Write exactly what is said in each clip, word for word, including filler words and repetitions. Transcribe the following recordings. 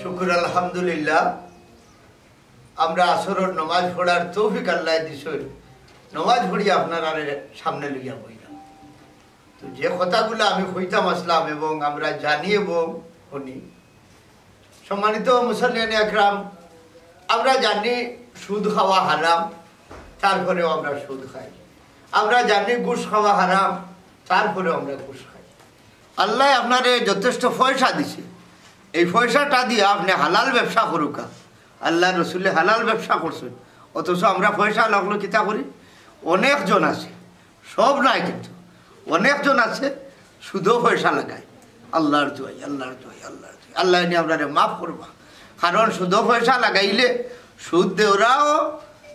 শুকুর আলহামদুলিল্লাহ, আমরা আসরর নমাজ পড়ার তৌফিক আল্লায় দিছইন। নমাজ পড়িয়া আপনারারে সামনে লইয়া বইলাম। তো যে কথাগুলা আমি কইতাম আসলাম এবং আমরা জানি এবং হুনি, সম্মানিত মুসল্লিয়ানে একরাম, আমরা জানি সুদ খাওয়া হারাম, তারপরেও আমরা সুদ খাই। আমরা জানি ঘুষ খাওয়া হারাম, তারপরেও আমরা ঘুষ খাই। আল্লায় আপনারে যথেষ্ট পয়সা দিছে, এই পয়সাটা দিয়া আপনে হালাল ব্যবসা করুক্কা। আল্লার রসুলে হালাল ব্যবসা করছইন, অথচ আমরা পয়সাআলা অকলে কিতা করি? অনেকজন আছে, সব নায় কিন্তু, অনেকজন আছে সুদো পয়সা লাগায়। আল্লার দোয়াই, আল্লার দোয়াই, আল্লার দোয়াই, আল্লায় নি আমরারে মাফ করবা। কারণ সুদো পয়সা লাগাইলে সুদ দেওরাও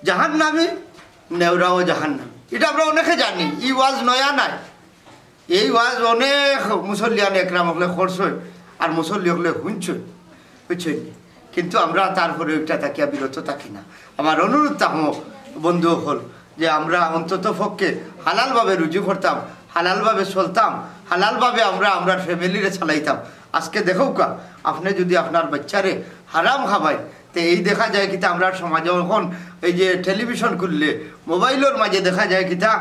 জাহান্নামী, নেওরাও জাহান্নামী। ইটা আমরা অনেকে জানি, ই ওয়াজ নয়া নায়। এই ওয়াজ অনেক মুসল্লিয়ানে একরাম অকলে করছইন, আর মুসল্লি অকলে হুনছইন, বুঝছইন নি? কিন্তু আমরা তারপরে ইটা থাকিয়া বিরত থাকি না। আমার অনুরোধ থাকবো বন্ধু অকল, যে আমরা অন্তত পক্ষে হালালভাবে রুজি করতাম, হালালভাবে চলতাম, হালালভাবে আমরা আমরার ফ্যামিলিরে চালাইতাম। আজকে দেখউক্কা, আপনে যুদি আপনার বাচ্চারে হারাম খাবাইন, তে এই দেখা যায় কিতা, আমরার সমাজে অখন এই যে টেলিভিশন খুললে, মোবাইলর মাঝে দেখা যায় কিতা,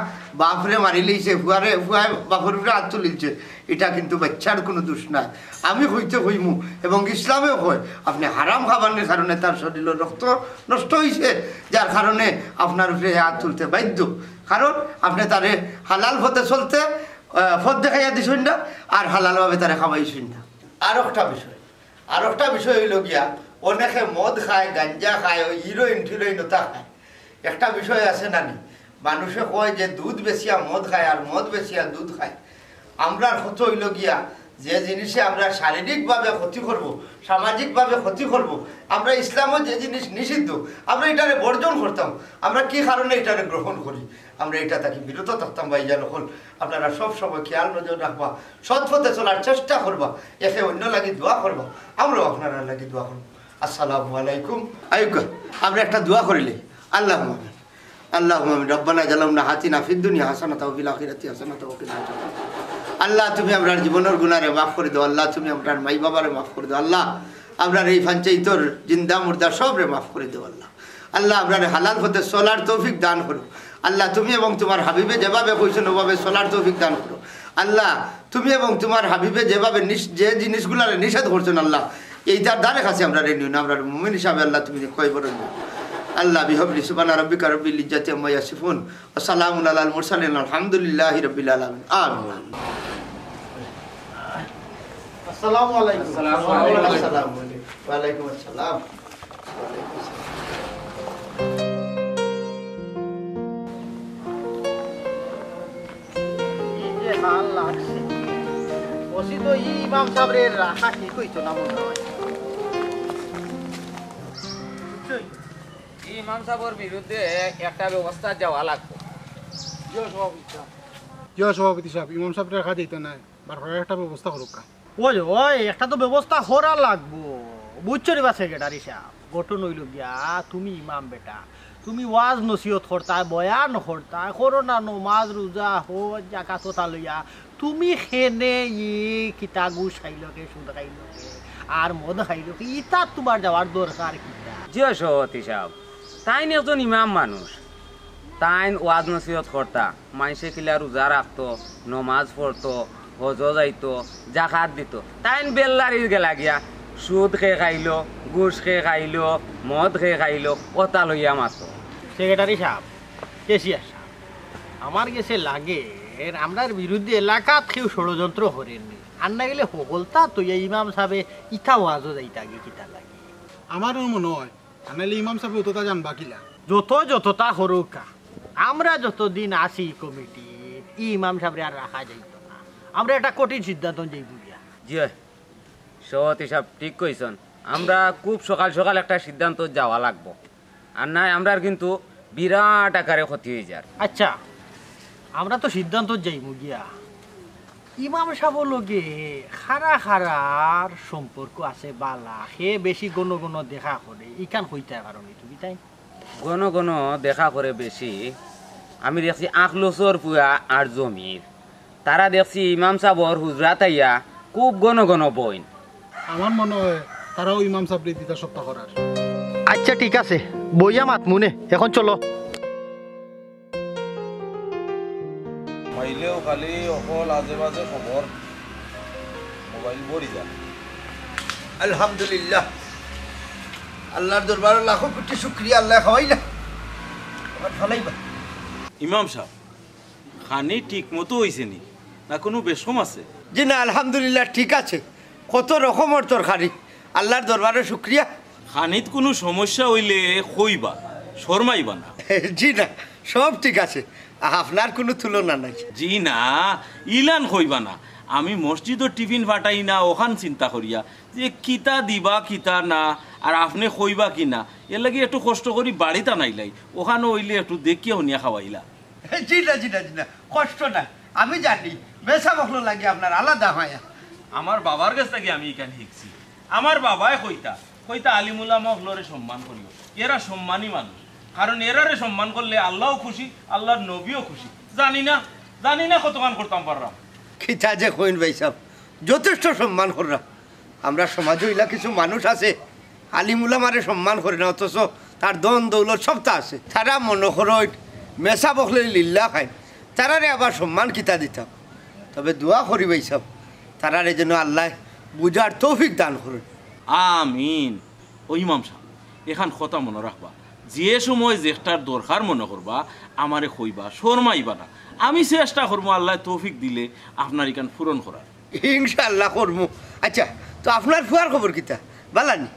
বাপরে মারিলিছে, ফুয়ারে, ফুয়ায় বাপর উপরে আত তুলিলছে। ইটা কিন্তু বাচ্চার কুনু দুষ নায়। আমি কইতে কইমু, এবং ইসলামেও কয়, আপনে হারাম খাবানির কারণে তার শরীলর রক্ত নষ্ট অইছে, যার কারণে আপনার উপরে হে আত তুলতে বাধ্য। কারণ আপনে তারে হালাল পথে চলতে, আহ, পথ দেখাইয়া দিছইন না, আর হালালভাবে তারে খাওয়াইছইন না। আর একটা বিষয়, আর একটা বিষয় অইলো গিয়া, অনেকে মদ খায়, গাঞ্জা খায়, ওই হিরোইন টিরোইন ওটা খায়। একটা বিষয় আছে না নি, মানুষে কয় যে দুধ বেচিয়া মদ খায় আর মদ বেচিয়া দুধ খায়। আমরার কথা অইলো গিয়া, যে জিনিসে আমরা শারীরিকভাবে ক্ষতি করব, সামাজিকভাবে ক্ষতি করব, আমরা ইসলামও যে জিনিস নিষিদ্ধ, আমরা ইটারে বর্জন করতাম। আমরা কি কারণে ইটারে গ্রহণ করি? আমরা ইটা থাকি বিরত থাকতাম। ভাইজান অকল, আপনারা সব সময় খেয়াল নজর রাখবা, সৎ পথে চলার চেষ্টা করবা, একে অন্য লাগি দোয়া করবা, আমরাও আপনারার লাগি দোয়া করব। আসসালামু আলাইকুম। আইউক্কা, আমরা একটা দোয়া করিলে। আল্লাহুম্মা আমিন। আল্লাহুম্মা আমিন। রব্বানা জালামনা হাতিনা ফিদ দুনিয়া হাসানাতাও ওয়া ফিল আখিরাতি হাসানাতাও ওয়া কিনা আযাবান নার। আল্লাহ, তুমি আমরার জীবনর গুনারে মাফ করি দেও। আল্লাহ, তুমি আমরার মাই বাবারে মাফ করি দেও। আল্লাহ, আমরার এই পঞ্চায়েতর জিন্দা মুর্দা সবরে মাফ করি দেও। আল্লাহ, আল্লাহ, আমরারে হালাল পথে চলার তৌফিক দান করো। আল্লাহ, তুমি এবং তোমার হাবিবে যেভাবে কইছইন, ওভাবে চলার তৌফিক দান করো। আল্লাহ, তুমি এবং তোমার হাবিবে যেভাবে নিষ-, যে জিনিসগুলারে নিষেধ করছইন, আল্লাহ, এইটার দ্বারে কাছে আমরারে নিও না। আমরার মুমিন হিসাবে, আল্লাহ, তুমি কবুল করো। আল্লাহ, বিহবলি সুবহানা রাব্বিকা রাব্বিল ইজ্জাতি আম্মা ইয়াসিফুন, ওয়া সালামুন আলাল মুরসালিন, আলহামদুলিল্লাহি রাব্বিল আলামিন। আমিন। আসসালামু আলাইকুম। আসসালামু আলাইকুম। আসসালামু আলাইকুম। ওয়ালাইকুম আসসালাম। ওয়ালাইকুম আসসালাম। এই যে হাল লাগছে, ওসি তো ই ইমাম সাবরে রাখা ঠিক অইতো না মনে হয়। বুঝছইন? ই ইমাম সাবর বিরুদ্ধে একটা ব্যবস্থা যাওয়া লাগবো। জি অয় সভাপতি সাব। জি অয় সভাপতি সাব, ইমাম সাবরে রাখা যাইতো নায়। বার করার একটা ব্যবস্থা করুক্কা। ওই, ওই, একটা তো ব্যবস্থা করা লাগবো। বুঝছো রে বা সেক্রেটারি সাব? ঘটনা অইলো গিয়া, তুমি ইমাম বেটা, তুমি ওয়াজ নসিহত করতায়, বয়ান করতায়, করো না নমাজ, রোজা, হজ, জাকাত ওতা লইয়া। তুমি কেনে ই কিতা ঘুষ খাইলো কে, সুদ খাইলো কে, আর মদ খাইলো কে, ইতাত তুমার যাওয়ার দরকার কিতা? জি অয় সভাপতি সাব, তাইন একজন ইমাম মানুষ, তাইন ওয়াজ নসিহত করতা, মাইনষে কিলা রোজা রাখতো, নমাজ পড়তো, হজো যাইতো, জাকাত দিতো। তাইন বেল্লারি গেলা গিয়া, সুদ কে খাইলো, ঘুষ কে খাইলো, মদ কে খাইলো, অতা লইয়া মাতো। সেক্রেটারি সাব, ক্যাশিয়ার সাব, আমার গেছে লাগের আমরার বিরুদ্ধে এলাকাত কেউ ষড়যন্ত্র করের নি। আর না গেলে হকলতা তো এই ইমাম সাবে ইতা ওয়াজো যাইতা আগে কিতা লাগে। আমারও মনে হয়, আর নাইলে ইমাম সাবে অততা জানবা কিলা? যত যততা করুকা, আমরা যতদিন আছি কমিটি, ই ইমাম সাবরে আর রাখা যাইতো না। আমরা একটা কঠিন সিদ্ধান্ত যাইমু গিয়া। জি অয়, সভাপতি সাব ঠিক কইছন। আমরা খুব সকাল সকাল একটা সিদ্ধান্ত যাওয়া লাগবো, আর নায় আমরার কিন্তু বিরাট আকারে ক্ষতি অইযার। আচ্ছা, আমরা তো সিদ্ধান্ত যাইমু গিয়া। ইমাম সাবর লগে খারা খারার সম্পর্ক আছে বালা, হে বেশি ঘন ঘন দেখা করে, ইখান কইতায় পারো নি তুমি তাইন? ঘন ঘন দেখা করে বেশি, আমি দেখছি আখলসর পুয়া আর জমির, তারা দেখছি ইমাম সাবর হুজরাত আইয়া খুব ঘন ঘন বইন। আমার মনে হয় তারাও ইমাম সাবরে দিতা সপ্তাহ করার। আচ্ছা, ঠিক আছে, বইয়া মাতমুনে, এখন চলো। মাইলেও খালি অকল আজে বাজে খবর, মোবাইল ভরি যায়। আলহামদুলিল্লাহ, আল্লাহর দরবারে লাখো কোটি শুকরিয়া, আল্লাহ খাওয়াইলা, আবার ফালাইবা। ইমাম সাব, খানি ঠিক মতো অইছে নি, না কুনু বেশকম আছে? জি না, আলহামদুলিল্লাহ ঠিক আছে, কত রকমর তরকারি, আল্লাহর দরবারে শুকরিয়া। খানিত কুনু সমস্যা অইলে কইবা, শরমাইবা না। জি না, সব ঠিক আছে, আপনার কুনু তুলনা নাই। জি না, ইলান কইবা না। আমি মসজিদো টিফিন ফাটাই না, অখান চিন্তা করিয়া যে কিতা দিবা কিতা না, আর আপনে কইবা কি না, এরলাগি একটু কষ্ট করি বাড়িত আনাইলাই, অখানো অইলে একটু দেখিয়া হুনিয়া খাওয়াইলা। জি না, জি না, জি না, কষ্ট না। আমি জানি, মেসাব অকলর লাগি আপনার আলাদা মায়া। আমার বাবার গেছ থাকি আমি ইখান শিখছি। আমার বাবায় কইতা, কইতা, "আলিম উলামা অকলরে সম্মান করিও, এরা সম্মানী মানুষ, কারণ এরারে সম্মান করলে আল্লাও খুশি, আল্লার নবীও খুশি।" জানি না, জানি না কতখান করতাম পাররাম। কিতা যে কইন ভাইসাব, যথেষ্ট সম্মান কররা। আমরার সমাজো ইলা কিছু মানুষ আছে, আলিম উলামারে সম্মান করে না, অথচ তার ধন দৌলত সবতা আছে। তারা মনো করইন মেসাব অকলে লিল্লা খাইন, তারারে আবার সম্মান কিতা দিতাম? তবে দোয়া করি ভাইসাব, তারারে যেন আল্লায় বুঝার তৌফিক দান করইন। আমিন। ও ইমাম সাব, এখান কথা মনো রাখবা, যে সময় যেটার দরকার মনো করবা, আমারে কইবা, শরমাইবা না। আমি চেষ্টা করমু, আল্লায় তৌফিক দিলে আপনার ইখান পূরণ করার। ইনশাআল্লাহ করমু। আচ্ছা, তো আপনার ফুয়ার খবর কিতা? বালা নি?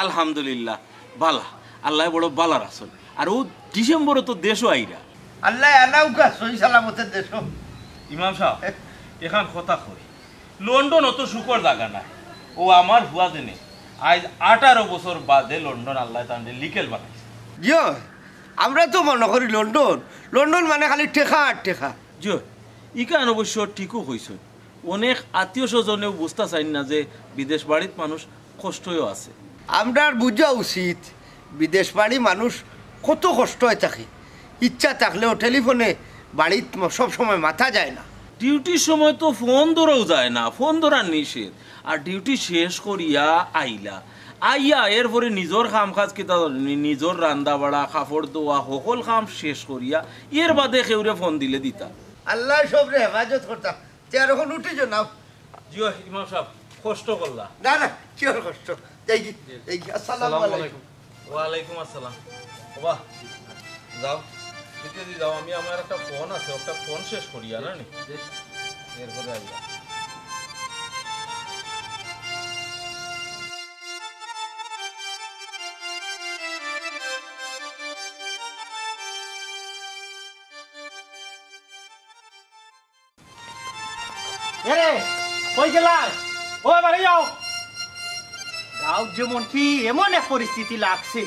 আলহামদুলিল্লাহ, বালা। আল্লায় বড় বালা রাখছইন। আর অউ ডিসেম্বরো তো দেশো আইরা। আল্লায় আনাউক্কা সহি সালামতে দেশো। ইমাম সাব, এখান কথা কই, লন্ডন অত সুখর জাগা নায়। অউ আমার ফুয়া যেনে আইজ আঠারো বছর বাদে লন্ডন আল্লায় তানরে লিকেল বানাইছে। জিও, আমরা তো মনো করি লন্ডন, লন্ডন মানে খালি টেকা আর টেকা। জিও, ইখান অবশ্য ঠিকও কইছইন। অনেক আত্মীয় স্বজনেও বুঝতা চাইন না যে বিদেশ বাড়িত মানুষ কষ্টও আছে। আমরার বুঝা উচিত, বিদেশ বাড়ি মানুষ কত কষ্ট অয় থাকে। ইচ্ছা থাকলেও টেলিফোনে বাড়িত ম-, সব সময় মাতা যায় না। ডিউটির সময় তো ফোন ধরাও যায় না, ফোন ধরা নিষেধ। আর ডিউটি শেষ করিয়া আইলা, আইয়া এরপরে নিজর কাম কাজ কিতা জানি, নিজর রান্দা বাড়া, কাপড় ধোয়া, হকল কাম শেষ করিয়া এর বাদে কেউরে ফোন দিলে দিতা। আল্লায় সবরে হেফাজত করতা। তে আর অখন উঠি যাও, নাও। জিও, ইমাম সাব, কষ্ট করলা। না, না, কিওর কষ্ট? যাইগি, জি। যাইগি। আসসালামু আসসালামু আলাইকুম। আলাইকুম। ওয়ালাইকুম আসসালাম। ওবা, যাও, ভিতরে যাও, আমি আমার একটা ফোন আছে, একটা ফোন শেষ করিয়া না নি। জি। এরপরে আইবা। এরে, কই গেলায়? ও, বাড়ি যাও। গাঁওত যেমন কি এমন এক পরিস্থিতি লাগছে।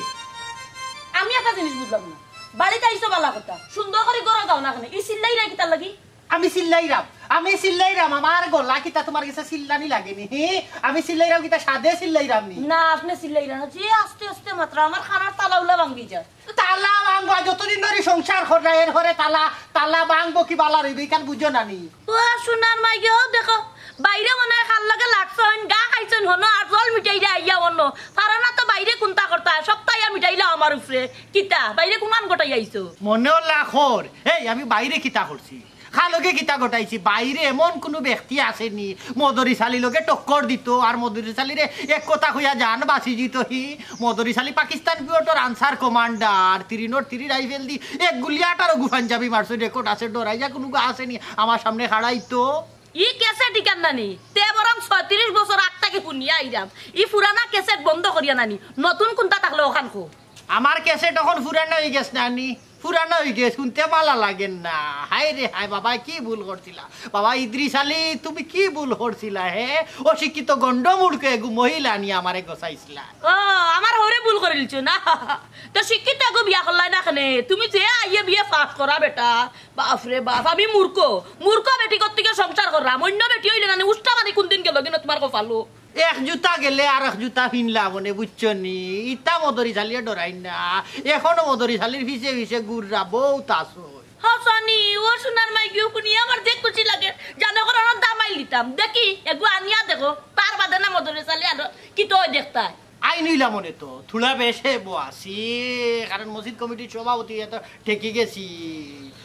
আমি একটা জিনিস বুঝলাম না। বাড়িত আইছো বালা কথা, সুন্দর করি ঘরো যাও না কেনে? ই চিল্লাইরায় কিতার লাগি? আমি চিল্লাইরাম, আমি চিল্লাইরাম, আমার গলা কিতা তুমার গেছে চিল্লানি লাগেনি? হি, আমি চিল্লাইরাম কিতা সাধে চিল্লাইরাম নি? না, আপনে চিল্লাইরা না, যে আস্তে আস্তে মাতরা, আমার কানর তালা উলা ভাঙ্গি যায়। তালা ভাঙবো, যতদিন ধরি সংসার কররা, এরপরে তালা, তালা ভাঙবো কি বালা রইবো, ইখান বুঝো না নি? ও সোনার মাই গো, দেখো, বাইরে মনে হয় কার লগে লাগছইন, গা খাইছইন হনো, আর জল মিটাইরা আইয়া অনো। পারো না তো বাইরে কুন্তা করতা, সপ্তাহে মিটাইলা আমার উপরে। কিতা, বাইরে কুনান গটাই আইছো? মনে হলা খর, এই আমি বাইরে কিতা করছি? কার লগে কিতা ঘটাইছি? বাইরে এমন কুনু ব্যক্তি আছেনি মদরিছ আলীর লগে টক্কর দিতো, আর মদরিছ আলীরে এক কথা কইয়া জান বাচি যিতো হি। মদরিছ আলী পাকিস্তান পিরিয়ডর আনসার কমান্ডার, তিরিনর তিরি রাইফেল দি এক গুলিয়া আঠারোগু পাঞ্জাবি মারছে, রেকর্ড আছে, ডরাইয়া কুনুগু আছেনি আমার সামনে খাড়াইতো। ই ক্যাসেট ইখান নানি, তে বরং ছয়ত্রিশ বছর আগ থাকি হুনিয়া আইরাম। ই পুরানা ক্যাসেট বন্ধ করিয়া নানি, নতুন কুনটা থাকলে অখান কও। আমার ক্যাসেট অখন পুরানা অইগেছে নানি, পুরানা অইগেছে, হুনতে ভালা লাগের না। হায় রে হায়, বাবায় কি ভুল করছিলা? বাবা ইদ্রিস আলী, তুমি কি ভুল করছিলা হে? অশিক্ষিত গন্ডমূর্খ এগু মহিলা আনি আমারে গছাইছিলা। ও, আমার হউরে ভুল করিলিছো না? তে শিক্ষিত এগু বিয়া করলায় না কেনে? তুমি যে আইয়ে বিয়ে পাস করা বেটা, বাফরে বাফ, আমি মূর্খ। মূর্খ বেটি কত্তিকে সংসার কররাম? অইন্য বেটি অইলে নানি উষ্টা মারি কুনদিন গেলো গি না তুমার কপালো? এক জুতা গেলে আরক জুতা ফিনলা মনে, বুঝছো নি? ইতা মদরিছ আলীয়ে ডরাইন না, অখনো মদরিছ আলীর পিছে পিছে ঘুররা বউত আছইন। হাছানি, ও সোনার মাইগু, হুনিয়া আমার যে খুশি লাগে, জানো কর আমার দামাইল দিতাম। দেখি, এগু আনিয়া দেখো, তার বাদে না মদরিছ আলী আর কিতা অয় দেখতায়। আইন অইলা মনে তো, থুড়া বেশে বয়াসি, কারণ মসজিদ কমিটির সভাপতি এত ঠেকি গেছি,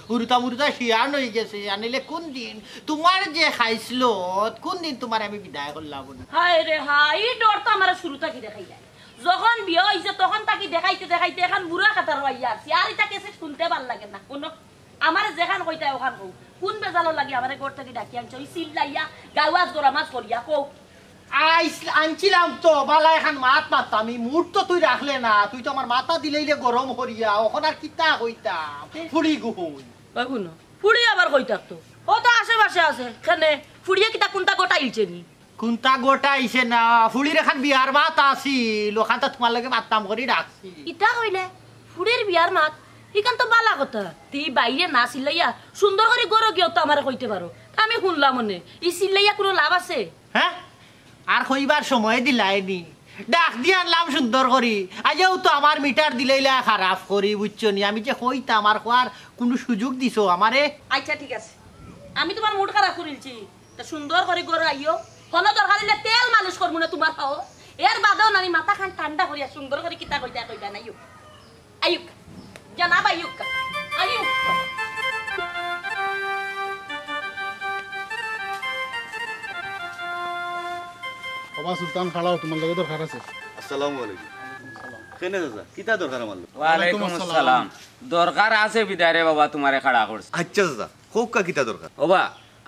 হুরুতা মুরুতা শিয়ান অইগেছে, আনিলে কুনদিন তুমার যে খাইছলত, কুনদিন তুমারে আমি বিদায় করলাম না। হায় রে হায়, ই ডর তো আমারে শুরু থাকি দেখাইলায়। যখন বিয়া অইছে তখন থাকি দেখাইতে দেখাইতে অখন বুড়া কাতার অইয়া আছি। আর ইতা ক্যাসেট হুনতে ভালা লাগের না। হুনো, আমারে যেখান কইতায় অখান কও। কুন বেজালর লাগি আমারে ঘর থাকি ডাকি আনছো? ই চিল্লাইয়া, গাওয়াজ গরামাজ করিয়া কও। আইস-, আনছিলাম তো, ভালা একখান মাত মাততাম, ই মুড তো তুই রাখলে না, তুই তো আমার মাথা দিলাইলে গরম করিয়া, অখন আর কিতা কইতাম, ফুড়ি গুহুই। বাবু না, ফুড়ি আবার কই থাকতো? ও তো আশেপাশে আছে, কেনে? ফুড়িয়ে কিতা কুনতা ঘটাইলছে নি? কুনতা ঘটাইছে না, ফুড়ির একখান বিয়ার মাত আছিল, অখানতা তুমার লগে মাততাম করি ডাকছি। ইতা কইলে? ফুড়ির বিয়ার মাত? ইখান তো ভালা কথা। তে ই বাইরে না চিল্লাইয়া সুন্দর করি ঘরো গিয়াও তো আমারে কইতে পারো। তা আমি হুনলাম অনে, ই চিল্লাইয়া কুনু লাভ আছে? হে? আর কইবার সময় দিলায়নি। ডাক দি আনলাম সুন্দর করি। আইয়াও তো আমার মিটার দিলাইলা খারাপ করি, বুঝছো নি? আমি যে কইতাম, আর কওয়ার কুনু সুযোগ দিছো আমারে? আইচ্ছা, ঠিক আছে, আমি তুমার মুড খারাপ করিলছি। তা সুন্দর করি ঘরো আইও। কুনু দরকার অইলে তেল মালিশ করমু না তুমার পাও। এর বাদেও নানি মাথাখান ঠান্ডা করিয়া সুন্দর করি কিতা কইতায় কইবায় না, আইও। আইউক। জনাব আইউক। আইউক। ওবা সুলতান, খাড়াও, তুমার লগে দরকার আছে। আসসালামু আলাইকুম। কেনে চাচা, কিতা দরকার আমার লগে? ওয়ালাইকুম আসসালাম। দরকার আছে বিদায় রে বাবা, তুমারে খাড়া করছি। আইচ্ছা চাচা, কউক্কা কিতা দরকার? ওবা,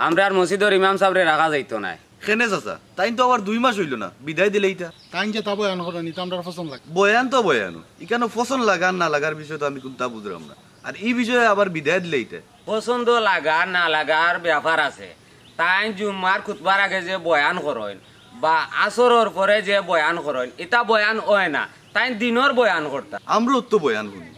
আমরার মসজিদর ইমাম সাবরে রাখা যাইতো নায়। কেনে চাচা, তাইন তো আবার দুই মাস অইলো না, বিদায় দিলাইতা। তাইন যেতা বয়ান করইন, ইতা আমরার পছন্দ লাগে। বয়ান তো বয়ান, ইখানো পছন্দ লাগা আর না লাগার বিষয় তো আমি কুনতা বুঝরাম না। আর ই বিষয়ে আবার বিদায় দিলাইতা। পছন্দ লাগা না লাগার ব্যাপার আছে। তাইন জুম্মার খুতবার আগে যে বয়ান করইন বা আসরর পরে যে বয়ান করইন, ইতা বয়ান অয় না, তাইন দিনর বয়ান করতা। আমরাও তো বয়ান হুনি।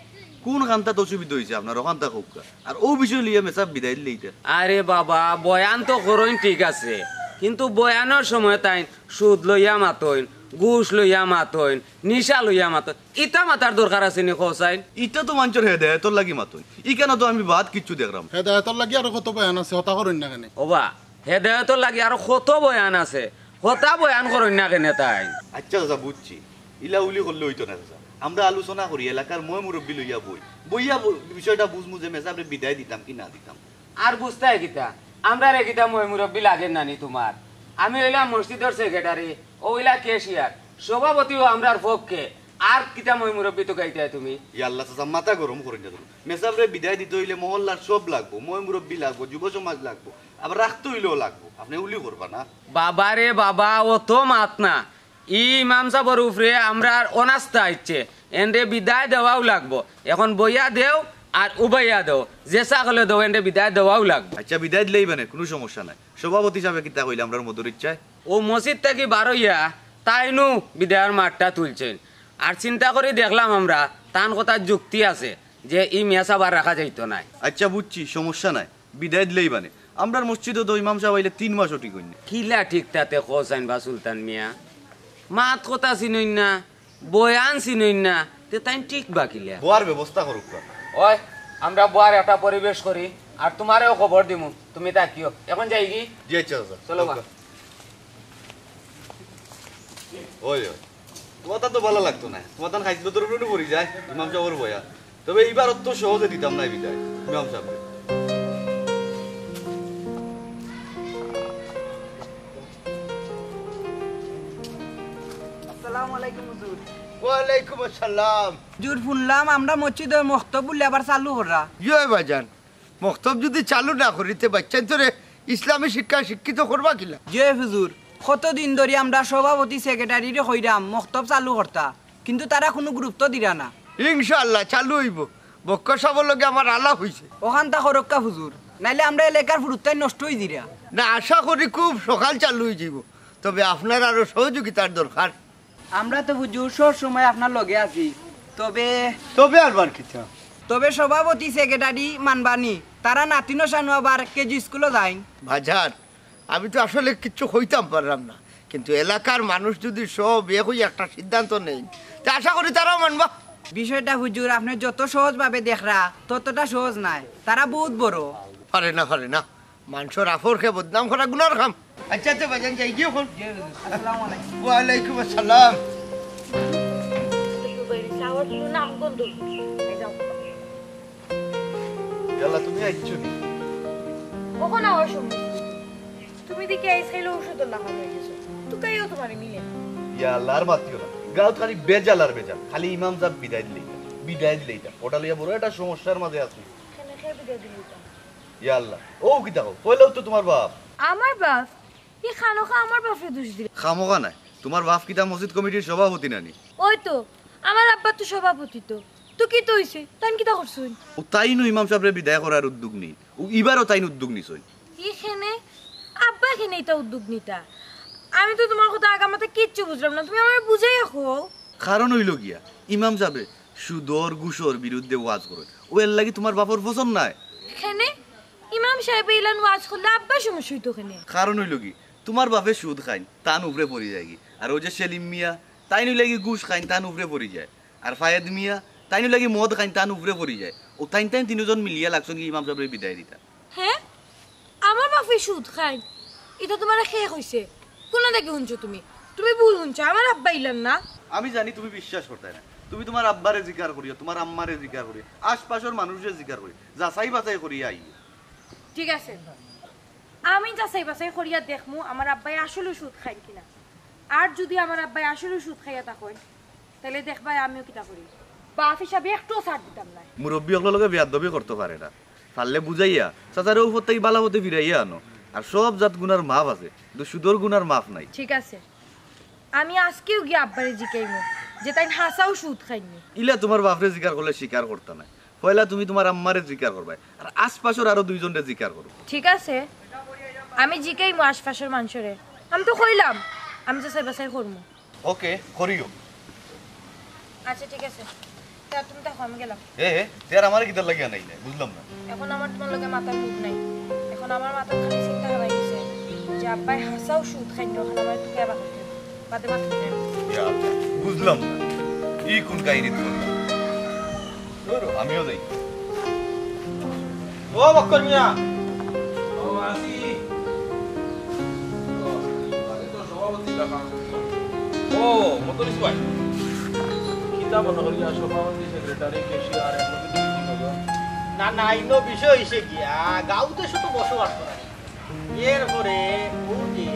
কুন খান্তাত অসুবিধা অইছে আপনার, অখানতা কউক্কা। আর অউ বিষয় লইয়া মেসাব বিদায় দিলাইতা। আরে বাবা, বয়ান তো করইন ঠিক আছে, কিন্তু বয়ানর সময় তাইন সুদ লইয়া মাতইন, ঘুষ লইয়া মাতইন, নিশা লইয়া মাতইন, ইতা মাতার দরকার আছে নি কও চাইন? ইতা তো মানষর হেদায়েতর লাগি মাতইন, ইখানো তো আমি বাদ কিচ্ছু দেখরাম। হেদায়েতর লাগি আরো কত বয়ান আছে, হতা করইন না কেনে? ওবা, হেদায়েতর লাগি আরো কত বয়ান আছে, হতা বয়ান করইন না কেনে তাইন? আইচ্ছা চাচা, বুঝছি, ইলা উলি করলে অইতো না চাচা। আমরা আলোচনা করি, এলাকার ময় মুরব্বি লইয়া বই, বইয়া ব-, বিষয়টা বুঝমু যে মেসাবরে বিদায় দিতাম কি না দিতাম। আর বুঝতায় কিতা? আমরারে কিতা ময় মুরব্বি লাগের না নি তুমার? আমি অইলাম মসজিদর সেক্রেটারি, অউ অইলা ক্যাশিয়ার, সভাপতিও আমরার পক্ষে, আর কিতা ময় মুরব্বি তুকাইতায় তুমি? ইয়া আল্লাহ চাচা, মাথা গরম করইন না তুমি। মেসাবরে বিদায় দিতে অইলে মহল্লার সব লাগবো, ময় মুরব্বি লাগবো, যুব সমাজ লাগবো, আবার রাখতে অইলেও লাগবো। আপনে উলি করবা না। বাবা রে বাবা, অত মাত না। ই ইমাম সাবর উপরে আমরার অনাস্থা আইছে। এনরে বিদায় দেওয়াউ লাগবো। এখন বইয়া দেও আর উবাইয়া দেও, যেছা করলে দেও, এনরে বিদায় দেওয়াউ লাগবো। আইচ্ছা, বিদায় দিলাইবানে, কুনু সমস্যা নাই। সভাপতি সাবে কিতা কইলা আমরার মদরিছায়? অউ মসজিদ থাকি বারইয়া তাইনউ বিদায়র মাতটা তুলছইন। আর চিন্তা করি দেখলাম আমরা, তান কথার যুক্তি আছে যে ই মেসাব আর রাখা যাইতো নায়। আইচ্ছা, বুঝছি, সমস্যা নাই। বিদায় দিলাইবানে। আমরার মসজিদো তো ইমাম সাব আইলে তিন মাসও টিকইন না। কিলা টিকতা তে কও চাইন বা সুলতান মিয়া? মাত কথা চিনইন না, বয়ান চিনইন না, তে তাইন টিকবা কিলা? বওয়ার ব্যবস্থা করউক্কা। ওই, আমরা বওয়ার একটা পরিবেশ করি, আর তুমারেও খবর দিমু, তুমি থাকিও। এখন যাইগি? জি আইচ্ছা চাচা। চলো বা। ওই, ওই। তুমার তান তো ভালা লাগতো নায়। তুমার তান খাইছলতর উপরে পড়ি যায়, ইমাম সাবর বয়ান। তবে ইবার অত সহজে দিতাম নায় বিদায়, ইমাম সাবরে। আসসালামু আলাইকুম হুজুর। ওয়ালাইকুম আসসালাম। হুজুর, হুনলাম আমরার মসজিদো মক্তব বুলে আবার চালু কররা। ইয়ে ভাইজান, মক্তব যুদি চালু না করি তে বাচ্চাইন্তরে ইসলামী শিক্ষায় শিক্ষিত করবা কিলা? জি হুজুর, কতদিন ধরি আমরা সভাপতি সেক্রেটারিরে কইরাম মক্তব চালু করতা, কিন্তু তারা কুনু গুরুত্ব দিরা না। ইনশাআল্লাহ চালু অইবো, বক্কর সাবর লগে আমার আলাপ অইছে। অখানতা করউক্কা হুজুর, নাইলে আমরার এলাকার ফুরুত্তাইন নষ্ট অইযিরা। না, আশা করি খুব সকাল চালু অইযিবো, তবে আপনার আরো সহযোগিতার দরকার। আমরা তো হুজুর সব সময় আপনার লগে আছি, তবে তবে আরবার কিতা? তবে সভাপতি সেক্রেটারি মানবানি, তারা নাতিনো শানু আবার কেজি স্কুলো যাইন। বাজার, আমি তো আসলে কিচ্ছু কইতাম পাররাম না, কিন্তু এলাকার মানুষ যুদি সব এক অইয়া একটা সিদ্ধান্ত নেইন, তে আশা করি তারাও মানবা। বিষয়টা হুজুর আপনে যত সহজভাবে দেখরা ততটা সহজ নায়, তারা বউত বড়। পারে না, পারে না, মানষর আফরকে বদনাম করা গুনার কাম। আচ্ছা, আচ্ছা, ভাইজান, যাইগি অখন। আসসালামু আলাইকুম। ওয়ালাইকুম আসসালাম। দুবাইর চাওয়ার কোনো নাম গন্ধ নেই। এই যাও। ইয়াল্লা, তুমি আইছো নি? কখন আওয়ার সময়? তুমি দেখি আইজ খাইলে ঔষধ না খাওয়া হয়ে গেছো। তুকাইও তোমার মিলে না। ইয়াল্লা, আর মাতিও না। গাঁওত খালি বেজাল আর বেজাল। খালি ইমাম সাব বিদায় দিলেই না। বিদায় দিলেই না। ওটা লইয়া বড় একটা সমস্যার মাঝে আছি। এখানে খেয়ে বিদায় দিলেই না। ইয়াল্লা, ও কিতা কও? কইলেও তো তোমার বাপ। আমার বাপ? ই খানোখা আমার বাপরে দোষ দিলে। খামোখা নায়, তোমার বাপ কিতা মসজিদ কমিটির সভাপতি নানি? ওই তো, আমার আব্বা তো সভাপতি তো। তো কিতা অইছে? তাইন কিতা করছইন? ও তাইনও ইমাম সাবরে বিদায় করার উদ্যোগ নেইন। ও ইবারও তাইন উদ্যোগ নিছইন। ইখানে আব্বা কেনে ইতা উদ্যোগ নিতা? আমি তো তোমার কথা আগামাথা কিচ্ছু বুঝলাম না, তুমি আমারে বুঝাইয়া কও। কারণ অইলো গিয়া, ইমাম সাবে সুদর ঘুষর বিরুদ্ধে ওয়াজ করইন, ও এরলাগি তোমার বাপর পছন্দ নায়। কেনে? ইমাম সাবে ইলান ওয়াজ করলে আব্বার সমস্যা অইতো কেনে? কারণ অইলো কি, তোমার বাপে সুদ খাইন, তান উপরে পড়ি যায়গি। আর অউ যে সেলিম মিয়া, তাইন অইলাগি ঘুষ খাইন, তান উপরে পড়ি যায়। আর ফায়েদ মিয়া, তাইন অইলাগি মদ খাইন, তান উপরে পড়ি যায়। ও তাইন তাইন তিনোজন মিলিয়া লাগছইন কি ইমাম সাবরে বিদায় দিতা। হে? আমার বাপে সুদ খাইন? ইতা তোমারে কে কইছে? কুনা থাকি হুনছো তুমি? তুমি ভুল হুনছো, আমার আব্বা ইলান না। আমি জানি তুমি বিশ্বাস করতায় না। তুমি তোমার আব্বারে জিকার করিও, তোমার আম্মারে জিকার করিও, আশপাশর মানুষরে জিকার করিও, যাচাই বাছাই করিয়া আইও। ঠিক আছে, আমি যাচাই বাছাই করিয়া দেখমু আমার আব্বায় আসলেউ সুদ খাইন কিনা। আর যুদি আমার আব্বায় আসলেউ সুদ খাইয়া থাকইন, তাইলে দেখবায় আমিও কিতা করি। বাপ হিসাবে একটুও ছাড় দিতাম নায়। মুরব্বি অকলর লগে বেয়াদবি করতো পারে না। পারলে বুঝাইয়া, চাচারে অউ পথ থাকি বালা পথে ফিরাইয়া আনো। আর সব জাত গুনার মাফ আছে, কিন্তু সুদর গুনার মাফ নাই। ঠিক আছে, আমি আইজকেউ গিয়া আব্বারে জিকাইমু যে তাইন হাছাউ সুদ খাইন নি। ইলা তোমার বাপরে জিকার করলে স্বীকার করতা নায়। পয়লা তুমি তোমার আম্মারে জিকার করবায়, আর আশপাশর আরো দুইজনরে জিকার করো। ঠিক আছে, আমি জিকাইমু আশপাশর মানষরে। আমি তো কইলাম, আমি যাচাই বাছাই করমু। ওকে, করিও। আচ্ছা, ঠিক আছে। তে তুমি থাকো, আমি গেলাম। এ, এ, তে আর আমারে কিতার লাগি আনাইলে? বুঝলাম না। এখন আমার তোমার লগে মাতার mood নাই। এখন আমার মাথাত খালি চিন্তা হামাই গেছে যে আব্বায় হাছাউ সুদ খাইন, অখন আমারে তুকাইয়া বার করতে। বাদে মাত করতে। ইয়া, বুঝলাম না। ই কুন কাহিনী শুনলাম? ধরো, আমিও যাই। ও বক্কর মিয়া। ও, আছি। ও, আগে তো সভাপতি ডাকা। ও, মতলিস ভাই। কিতা মনে করিয়া সভাপতি, সেক্রেটারি, ক্যাশিয়ার, এগুলো কি তুমি কি করো? না, না, ইনো বিষয় অইছে গিয়া, গাঁওত শুধু বসবাস করা। এরপরে ও যে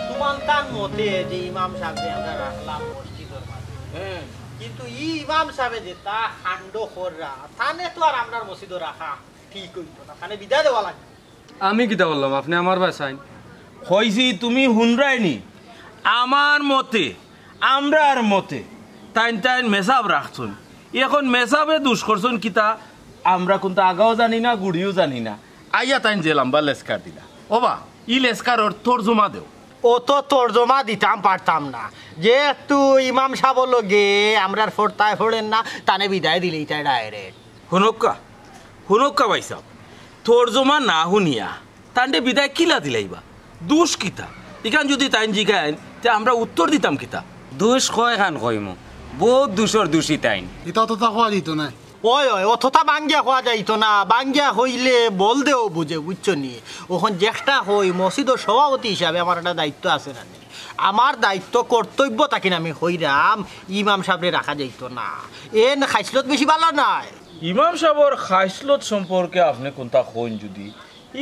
তুমানতান মতে যে ইমাম সাবরে আমরা রাখলাম মসজিদর মাঝে, হ্যাঁ। কিন্তু ই ইমাম সাবে যেতা কাণ্ড কররা, তানে তো আর আমরার মসজিদো রাখা ঠিক অইতো না, তানে বিদায় দেওয়া লাগবো। আমি কিতা করলাম? আপনে আমার বায় চাইন। কইছি তুমি হুনরায়নি। আমার মতে, আমরার মতে, তাইন তাইন মেসাব রাখছইন। এখন মেসাবে দুষ করছইন কিতা? আমরা কুন্তা আগাও জানি না, গুড়িও জানি না। আইয়া তাইন যে লাম্বা লেসকার দিলা। ওবা, ই লেসকারর তর্জমা দেও। অত তর্জমা দিতাম পারতাম না। যেহেতু ইমাম সাবর লগে আমরার ফরতায় ফড়ের না, তানে বিদায় দিলেই তাই direct। হুনউক্কা, হুনউক্কা ভাইসাব, তর্জমা না হুনিয়া তানরে বিদায় কিলা দিলাইবা? দুষ কিতা? ইখান যুদি তাইন জিগাইন, তে আমরা উত্তর দিতাম কিতা? দুষ কয়খান কইমু, বউত দুষর দুষী তাইন। ইতা অততা কওয়া যাইতো নায়। ওই, ওই, অততা বাঙ্গিয়া কওয়া যাইতো না। বাঙ্গিয়া কইলে বলদেও বুঝে, বুঝছো নি? অখন যেকটা কই, মসজিদর সভাপতি হিসাবে আমার একটা দায়িত্ব আছে না নি? আমার দায়িত্ব, কর্তব্য থাকিন আমি কইরাম, ইমাম সাবরে রাখা যাইতো না। এন খাইছলত বেশি ভালা নায়। ইমাম সাবর খাইছলত সম্পর্কে আপনে কুন্তা কইন যুদি,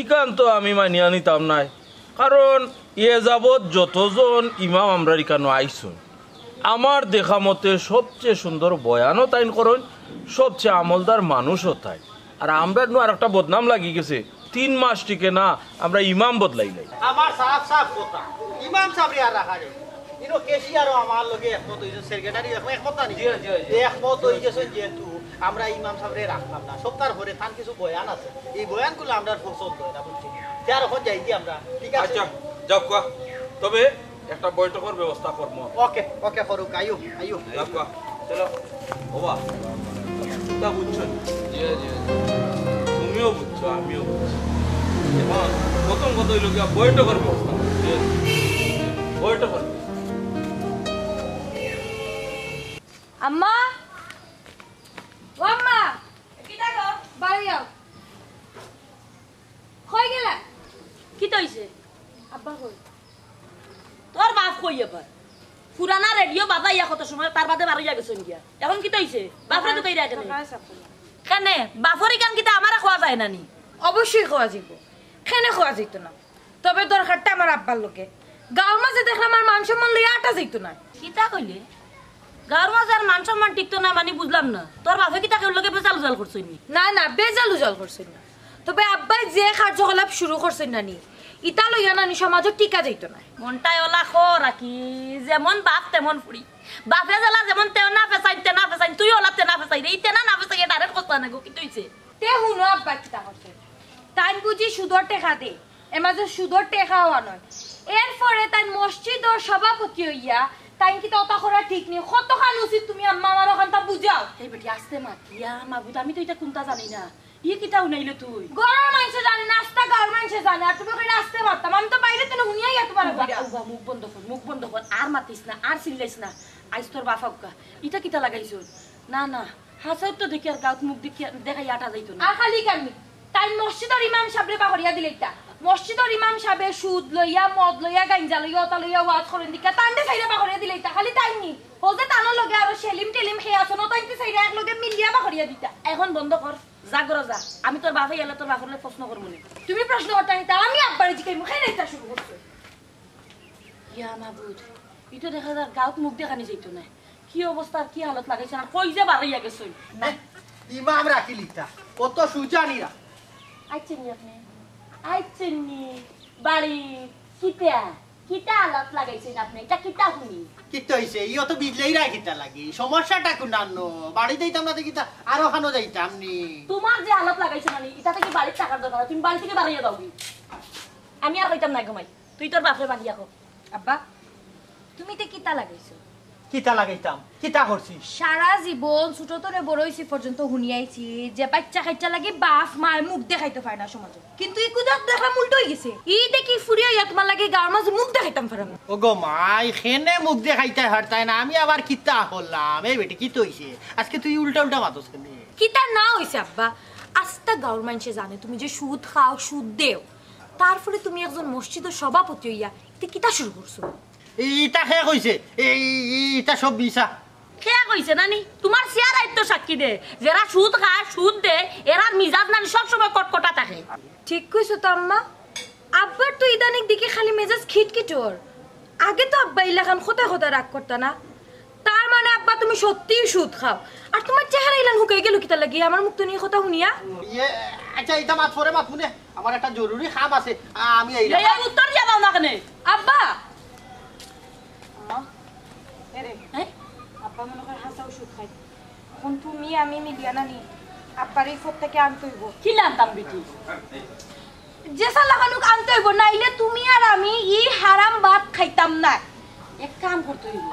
ইখান তো আমি মানিয়া নিতাম নায়। কারণ এ যাবৎ যতজন ইমাম আমরার ইখানো আইছইন, আমার দেখা মতে সবচেয়ে সুন্দর বয়ানও তাইন করইন, সবচেয়ে আমলদার মানুষও তাইন। আর আমরার নু আর একটা বদনাম লাগি গেছে, তিন মাস টিকে না, আমরা ইমাম বদলাইলাই। আমার সাফ সাফ কথা, ইমাম সাবরে আর রাখা যায়। ইনো ক্যাশিয়ারও আমার লগে একমত অইছে, সেক্রেটারি একমত, একমত না নি? জি, জি, জি। একমত অই গেছে যেহেতু, আমরা ইমাম সাবরে রাখলাম না। সপ্তাহ পরে তান কিছু বয়ান আছে, এই বয়ানগুলো আমরা পছন্দ হয় না, বুঝছি? তে আর এখন যাই কি আমরা, ঠিক আছে? আচ্ছা, যাও কোয়া। তবে একটা বৈঠকর ব্যবস্থা করমু। ওকে, ওকে, করুক, আইও, আইও। যাও কোয়া। চলো। ওবা, তা বুঝছো নি? জি, জি, জি। তুমিও বুঝছো, আমিও বুঝছি। এখন প্রথম কথা অইলো গিয়া বৈঠকর ব্যবস্থা। জি। বৈঠকর ব্যবস্থা। আম্মা, ও আম্মা, কিতা গো? বাড়ি যাও। কই গেলা? কিতা অইছে? আব্বা কই? তোর বাপ কই আবার? পুরানা রেডিও বাজাইয়া কত সময়, তার বাদে বারইয়া গেছইন গিয়া। এখন কিতা অইছে? বাপরে তো কইরা কেনে? কেনে? বাপর ইখান কিতা আমারে কওয়া যায় না নি? অবশ্যই কওয়া যাইবো। কেনে কওয়া যাইতো না? তবে দরকারটা আমার আব্বার লগে। গাঁওর মাঝে দেখলাম আর মান সম্মান লইয়া আটা যাইতো না। কিতা কইলে? গাঁওর মাঝে আর মান সম্মান টিকতো না মানে বুঝলাম না। তোর বাপে কিতা কেউর লগে বেজাল উজাল করছইন নি? না, না, বেজাল উজাল করছইন না। তবে আব্বায় যে কার্যকলাপ শুরু করছইন না নি, ইতা লইয়া নানি সমাজও টিকা যাইতো না। মনটায় ওলা খো রাখি, যেমন বাপ তেমন ফুড়ি। বাপে যেলা যেমন তেও না ফেসাইন, তে না ফেসাইন, তুই ওলা তে না ফেসাইন রে, ই তে না না ফেসাইন, এ direct কথা না গো, কিতা অইছে? তে হুনো আব্বা কিতা করছে। তাইন বুঝি সুদর টেকা দে, এ মাঝে সুদর টেকাও আনয়। এরপরে তাইন মসজিদর সভাপতি অইয়া, তাইন কিতা ওতা করা ঠিক নি? কতখান উচিত তুমি আম্মা আমার ওখানটা বুঝাও। এই বেটি আস্তে মাত, ইয়া মাবুদ, আমি তো ইতা কুনতা জানি না। ই কিতা হুনাইলে তুই? ঘরর মানষে জানে না, আস্তা গাঁওর মানষে জানে, আর তুমি কইলে আস্তে মাততাম। আমি তো বাইরে তো হুনিয়া ইয়া তোমার উবা, বুঝা। উবা, মুখ বন্ধ কর, মুখ বন্ধ কর, আর মাতিস না, আর চিল্লাইস না। আইজ তোর বাপ আউক্কা, ইতা কিতা লাগাইছস? না, না, হাছাউ তো দেখি আর গাঁওত মুখ দেখিয়া, দেখাইয়া আটা যাইতো না। আর খালি কান্নি। তাইন মসজিদর ইমাম সাবরে বাহরিয়া দিলাইতা। মসজিদর ইমাম সাবে সুদ লইয়া, মদ লইয়া, গাঞ্জা লইয়া, ওতা লইয়া ওয়াজ করইন দেখিয়া, তানরে চাইরা বাহরিয়া দিলাইতা। খালি তাইন নি। হউ যে তানর লগে আরো সেলিম টেলিম কে আছইন, তাইনতে চাইরা এক লগে মিলিয়া বাহরিয়া দিতা। এখন বন্ধ কর, যা ঘরো যা। আমি তোর বাপে গেলে তোর বাপরে প্রশ্ন করমু নে। তুমি প্রশ্ন করতা নি, তা আমি আব্বারে জিকাইমু, কেনে ইতা শুরু করছো? ইয়া মাবুদ, ই তো দেখা যার গাঁওত মুখ দেখানি যাইতো না। কি অবস্থা আর কি হালত লাগাইছে, আর কই যে বারইয়া গেছইন। না, ইমাম রাখিলিতা, কত সুজা নিরা। আইচ্ছেন নি আপনে? আইচ্ছেন নি? বাড়ি কিতা? কিতা হালত লাগাইছইন আপনে? ইটা কিতা হুনি? কিতা অইছে? ইও তো বিজলাইরা কিতা লাগি? সমস্যাটা কুনানো? বাড়ি যাইতাম না তো কিতা আরো খানো যাইতাম নি? তোমার যে হালত লাগাইছো না নি, ইটা থাকি বাড়িত থাকার দরকার, তুমি বাড়ি থাকি বারইয়া যাওগি। আমি আর কইতাম না গো মাই। তুই তোর বাপরে বান্ধিয়া ক। আব্বা, তুমি তে কিতা লাগাইছো? কিতা লাগাইতাম? কিতা করছি? সারা জীবন ছোট তরে বড় অইছি পর্যন্ত হুনিয়া আইছি যে বাইচ্চা কাইচ্চা লাগি বাপ মায় মুখ দেখাইতো পারে না সমাজো। কিন্তু ইকুদাত দেখলাম উল্টা অই গেছে। ই দেখি ফুড়ি অইয়া তোমার লাগি গাঁওর মাঝে মুখ দেখাইতাম পারাম না। ও গো মাই, কেনে মুখ দেখাইতায় পারতায় না? আমি আবার কিতা করলাম? এই বেটি, কিতা অইছে? আজকে তুই উল্টা উল্টা মাতস কেনে? কিতা না অইছে আব্বা? আস্তা গাঁওর মানষে জানে তুমি যে সুদ খাও, সুদ দেও। তারপরে তুমি একজন মসজিদর সভাপতি অইয়া ইতা কিতা শুরু করছো? ই-, ইতা কে কইছে? এই, ই-, ইতা সব মিছা। কে কইছে নানি? তোমার চেহারায় তো সাক্ষী দে। যেরা সুদ খায়, সুদ দে, এরার মিজাজ নানি সব সময় কটকটা থাকে। ঠিক কইছো তো আম্মা। আব্বার তো ইদানিং দেখি খালি মেজাজ খিটখিটর। আগে তো আব্বা ইলাখান কথায় কথায় রাগ করতা না। তার মানে আব্বা তুমি সত্যিই সুদ খাও। আর তোমার চেহারা ইলান হুকাই গেল কিতা লাগি? আমার মুখ তো নিয়ে কথা হুনিয়া। ইয়ে, আচ্ছা, ইতা মাত পরে মাত হুনে। আমার একটা জরুরি কাম আছে, আ-, আমি এই লইয়া উত্তর দিয়া দাও না কেনে? আব্বা! আম্মা, এরে, হ্যাঁ? আব্বা মনে করে হাছাউ সুদ খায়। এখন তুমি আমি মিলিয়া নানি আব্বারে ই পথ থাকি আনতে অইবো। কিলা আনতাম বেটি? যে সালা খানুক আনতে অইবো, নাইলে তুমি আর আমি ই হারাম ভাত খাইতাম না। এক কাম করতে অইবো,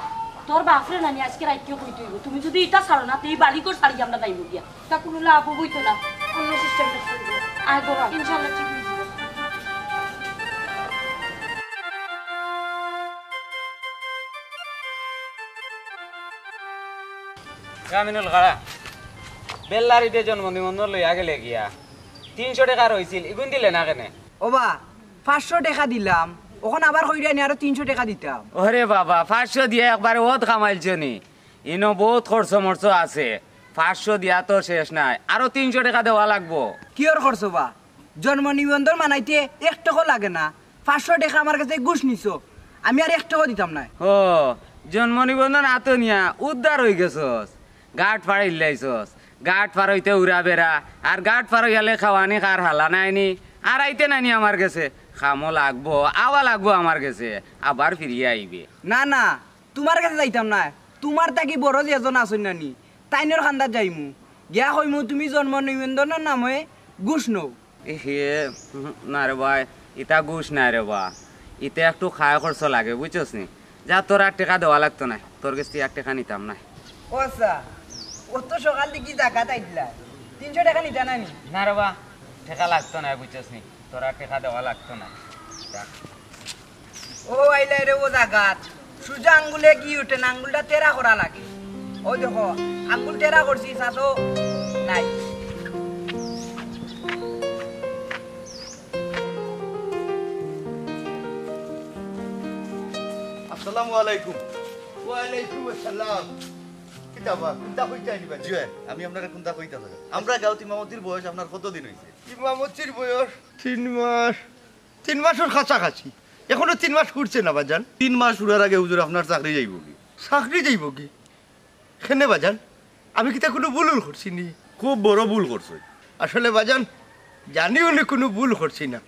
তোর বাপরে নানি আজকে রাইতে কইতে অইবো, তুমি যদি ইটা ছাড়ো না, তে ই বাড়ি ঘর ছাড়ি আমরা যাইমু গিয়া। তা কুনু লাভ অইতো না, অন্য system বের করবো। আয় গো, ইনশাআল্লাহ ঠিক অই যাইবো। এ আমিনুল, খাড়া। বেল্লারিতে জন্ম নিবন্ধন লইয়া গেলে গিয়া। তিনশো টেকা রইছিল, ইগুন দিলে না কেনে? ওবা, পাঁচশো টেকা দিলাম, অখন আবার কইরা নি আরো তিনশো টেকা দিতাম। ওরে বাবা, পাঁচশো দিয়া একবারে অত কামাইলছো নি? ইনো বউত খরচ মরচ আছে, পাঁচশো দিয়া তো শেষ নাই, আরো তিনশো টেকা দেওয়া লাগবো। কিওর খরচ বা? জন্ম নিবন্ধন বানাইতে এক টেকাও লাগে না, পাঁচশো টেকা আমার কাছে ঘুষ নিছো, আমি আর এক টেকাও দিতাম নায়। ও, জন্ম নিবন্ধন আতো নিয়া উদ্ধার অইগেছস, গাট ফাড়াইলাইছস, গাট ফাড়াইতে উড়া বেড়া, আর গাট ফাড়াইয়ালে খাওয়ানি কার হালা নাইনি, আর আইতে নাইনি আমার গেছে, কামো লাগবো, আওয়া লাগবো আমার গেছে, আবার ফিরিয়া আইবে। না, না, তুমার গেছে যাইতাম নায়, তুমার থাকি বড় যেজন আছইন নানি, তাইনর কান্দাত যাইমু, গিয়া কইমু তুমি জন্ম নিবন্ধনর নামে ঘুষ নেও। এ হে, উহু, না রে বা, ইতা ঘুষ নায় রে বা, ইতা একটু খায় খরচ লাগে, বুঝছস নি? যা, তোর আর টেকা দেওয়া লাগতো নায়, তোর গেছ থাকি এক টেকা নিতাম নায়। ও আচ্ছা, অত সকাল থাকি জাগাত আইলা, তিনশো টেকা নিতা নানি? না রে বা, টেকা লাগতো নায়, বুঝছস নি? তোর আর টেকা দেওয়া লাগতো নায়। যা। ও আইলা রে ও জাগাত, সুজা আঙ্গুলে ঘি উঠে না, আঙ্গুলটা তেরা করা লাগে। ও দেখো, আঙ্গুল তেরা করছি, সাথে নাই। আসসালামু আলাইকুম। ওয়ালাইকুম আসসালাম। কিতা বা, কুনতা কইতায় নি বা? জি অয়, আমি আপনারে কুনতা কইতাম। আমরার গাঁওত ইমামতির বয়স আপনার কতদিন অইছে? ইমামতির বয়স তিন মাস, তিন মাসর কাছাকাছি। এখনো তিন মাস ফুরছে না বাজান। তিন মাস ফুরার আগে হুজুর আপনার চাকরি যাইবোগি। চাকরি যাইবোগি? কেনে বাজান, আমি কিতা কুনু ভুল করছি নি? খুব বড় ভুল করছইন। আসলে বাজান, জানি হুনি কুনু ভুল করছি না।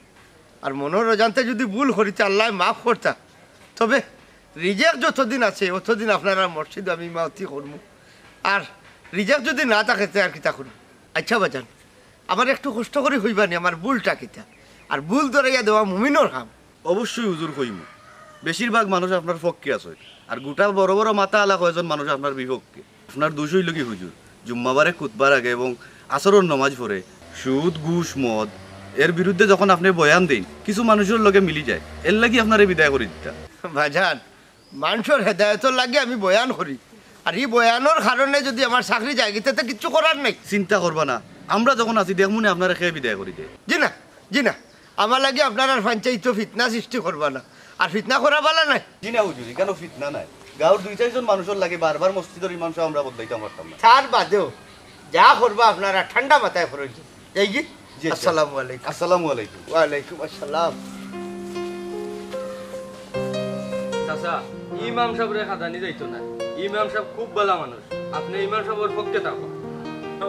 আর মনর অজান্তে যুদি ভুল করি তে আল্লায় মাফ করতা। তবে রিজেক যতদিন আছে অতদিন আপনারার মসজিদো আমি ইমামতি করমু। আর রিজেক যুদি না থাকে তে আর কিতা করমু? আইচ্ছা বাজান, আমারে একটু কষ্ট করি কইবা নি আমার ভুলটা কিতা? আর ভুল ধরাইয়া দেওয়া মুমিনর কাম। অবশ্যই হুজুর কইমু। বেশিরভাগ মানুষ আপনার পক্ষে আছে, আর গোটা বড় বড় মাথা আলা কয়জন মানুষ আপনার বিপক্ষে। আপনার দোষ অইলো কি হুজুর, জুম্মাবারে খুতবার আগে এবং আসরর নমাজ পড়ে সুদ, ঘুষ, মদ এর বিরুদ্ধে যখন আপনে বয়ান দেইন, কিছু মানুষর লগে মিলি যায়, এরলাগি আপনারে বিদায় করি দিতা। বাজান, মানষর হেদায়তর লাগি আমি বয়ান করি, আর ই বয়ানর কারণে যুদি আমার চাকরি যায়গি তে কিচ্ছু করার নাই। চিন্তা করবা না, আমরা যখন আছি দেখমুনে আপনারে কে বিদায় করি দেয়। জি না, জি না, আমার লাগি আপনারার পঞ্চাইতো ফিতনা সৃষ্টি করবা না, আর ফিতনা করা ভালা নায়। জি না হুজুর, ইখানো ফিতনা নায়। গাঁওর দুই চাইরজন মানুষর লাগি বারবার মসজিদর ইমাম সাব আমরা বদলাইতাম পারতাম না। তার বাদেও যা করবা আপনারা ঠান্ডা মাথায় করইন। যাইগি? জি, জি। আসসালামু আলাইকুম। আসসালামু আলাইকুম। ওয়ালাইকুম আসসালাম। চাচা, ইমাম সাবরে কাদানি যাইতো না। ইমাম সাব খুব ভালা মানুষ। আপনে ইমাম সাবর পক্ষে থাকো।